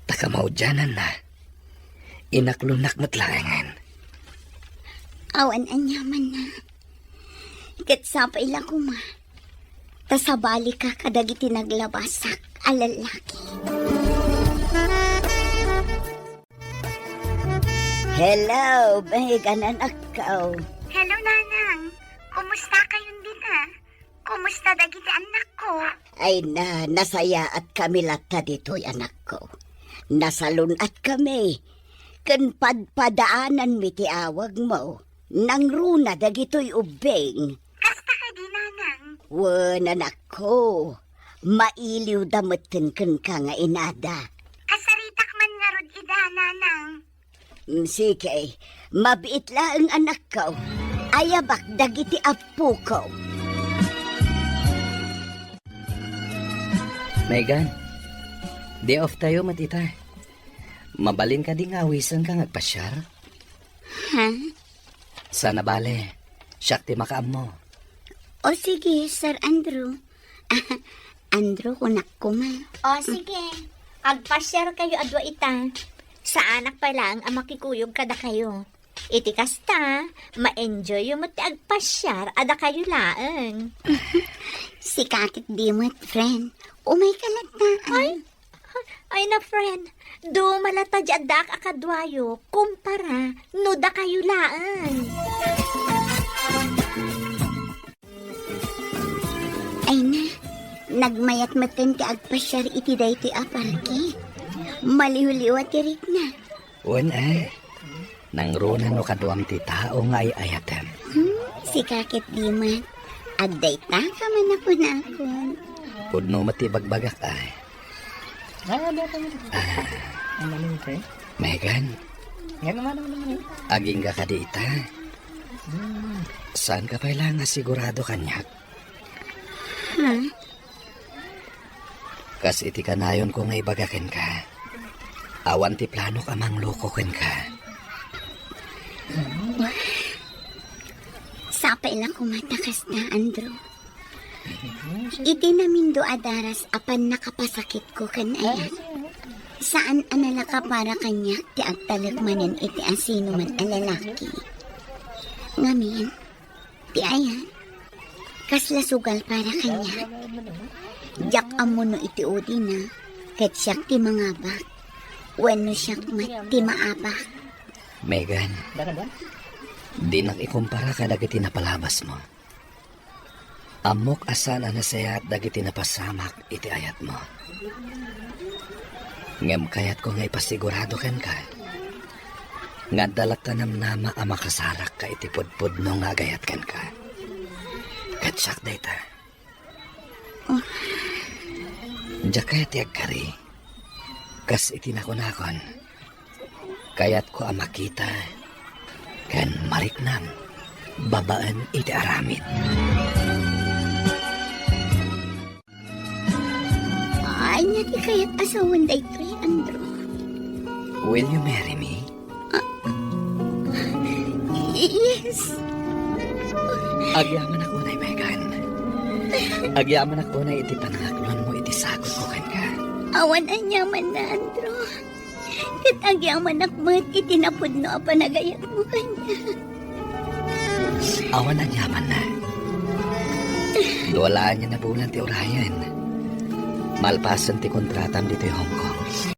ta kamaudiananna, inaklonnak met laengen. Awan aniamanna. Ket sapay la koma ta sabalika kadagiti naglabasak a lallaki. Hello, Megan, anakko. Hello, Nanang. Kumusta kayon dita? Kumusta dagiti annakko? Ay na, nasayaatkami latta ditoy, anakko. Nasalun-atkami ken padpadaananmi ti awagmo. Nangruna dagitoy ubbing. Kasta kadi, Nanang? Wen, anakko. Mailiwda metten kenka nga inada. Kasaritak man ngarud ida, Nanang. Mm, sige. Mabiit laeng, anakko. Ayabak dagiti appoko. Megan, day off tayo met ita. Mabalin kadi nga awisenka nga agpasiar? Ha? Saan a bale, siak ti makaammo. O sige, Sir Andrew. Andrew, kunak koma. O sige, agpasiarkayo a dua ita. Saanak pay laeng a makikuyog kadakayo. Iti kasta, ma-enjoyyo met ti agpasiar a dakayo laeng. Sika ket di met, friend. Umayka latta. Ay, ay na, friend. Duma latta diay addaak a kaduayo, kumpara no dakayo laeng. Ay na, nagmayat metten ti agpasiar iti daytoy a parke. Maliwliwa ti rikna. Wen, ay. Nangruna no kaduam ti tao nga ay-ayatem. Hmm, sika ket di met. Agdayta ka man a kunakon. Pudno met ti ibagbagak, ay. Ah, dati mo. Ah. Ang maling ko eh. Megan. Yan naman ang maling. Agingga kadi ita. Hmm. Saan ka pay laeng nga sigurado kaniak? Ha? Kas iti kanayonko nga ibaga kenka, awan ti planok a mangloko kenka. Sapay la koma ta kasta, Andrew. Iti namindo a daras a pannakapasakitko ken Ayat, saan a nalaka para kaniak ti agtalek manen iti asinoman a lalaki. Ngamin, ti Ayat, kasla sugal para kaniak. Diak ammo no iti udina, ket siak ti mangabak, wenno siak met ti maabak. Megan, dinak ikumpara kadagiti napalabasmo. Ammok a saan a nasayaat dagiti napasamak iti ayatmo. Ngem kayatko nga ipasigurado kenka nga adda latta namnama a makasarakka iti pudpudno nga agayat kenka. Ket siak dayta. Diak kayat ti agkari. Kas iti nakunakon, kayatko a makita ken mariknam babaen iti aramid. Ania ti kayat a sawen daytoy, Andrew? Will you marry me? Yes. Agyamanak unay, Megan. Agyamanak unay iti panangaklonmo iti sagut ko kenka. Awan aniamanna, Andrew. Ket agyamanak met iti napudno a panagayatmo kaniak. Awan aniamanna. Dua laeng a bulan ti urayen. Malpasen ti kontratam ditoy Hong Kong.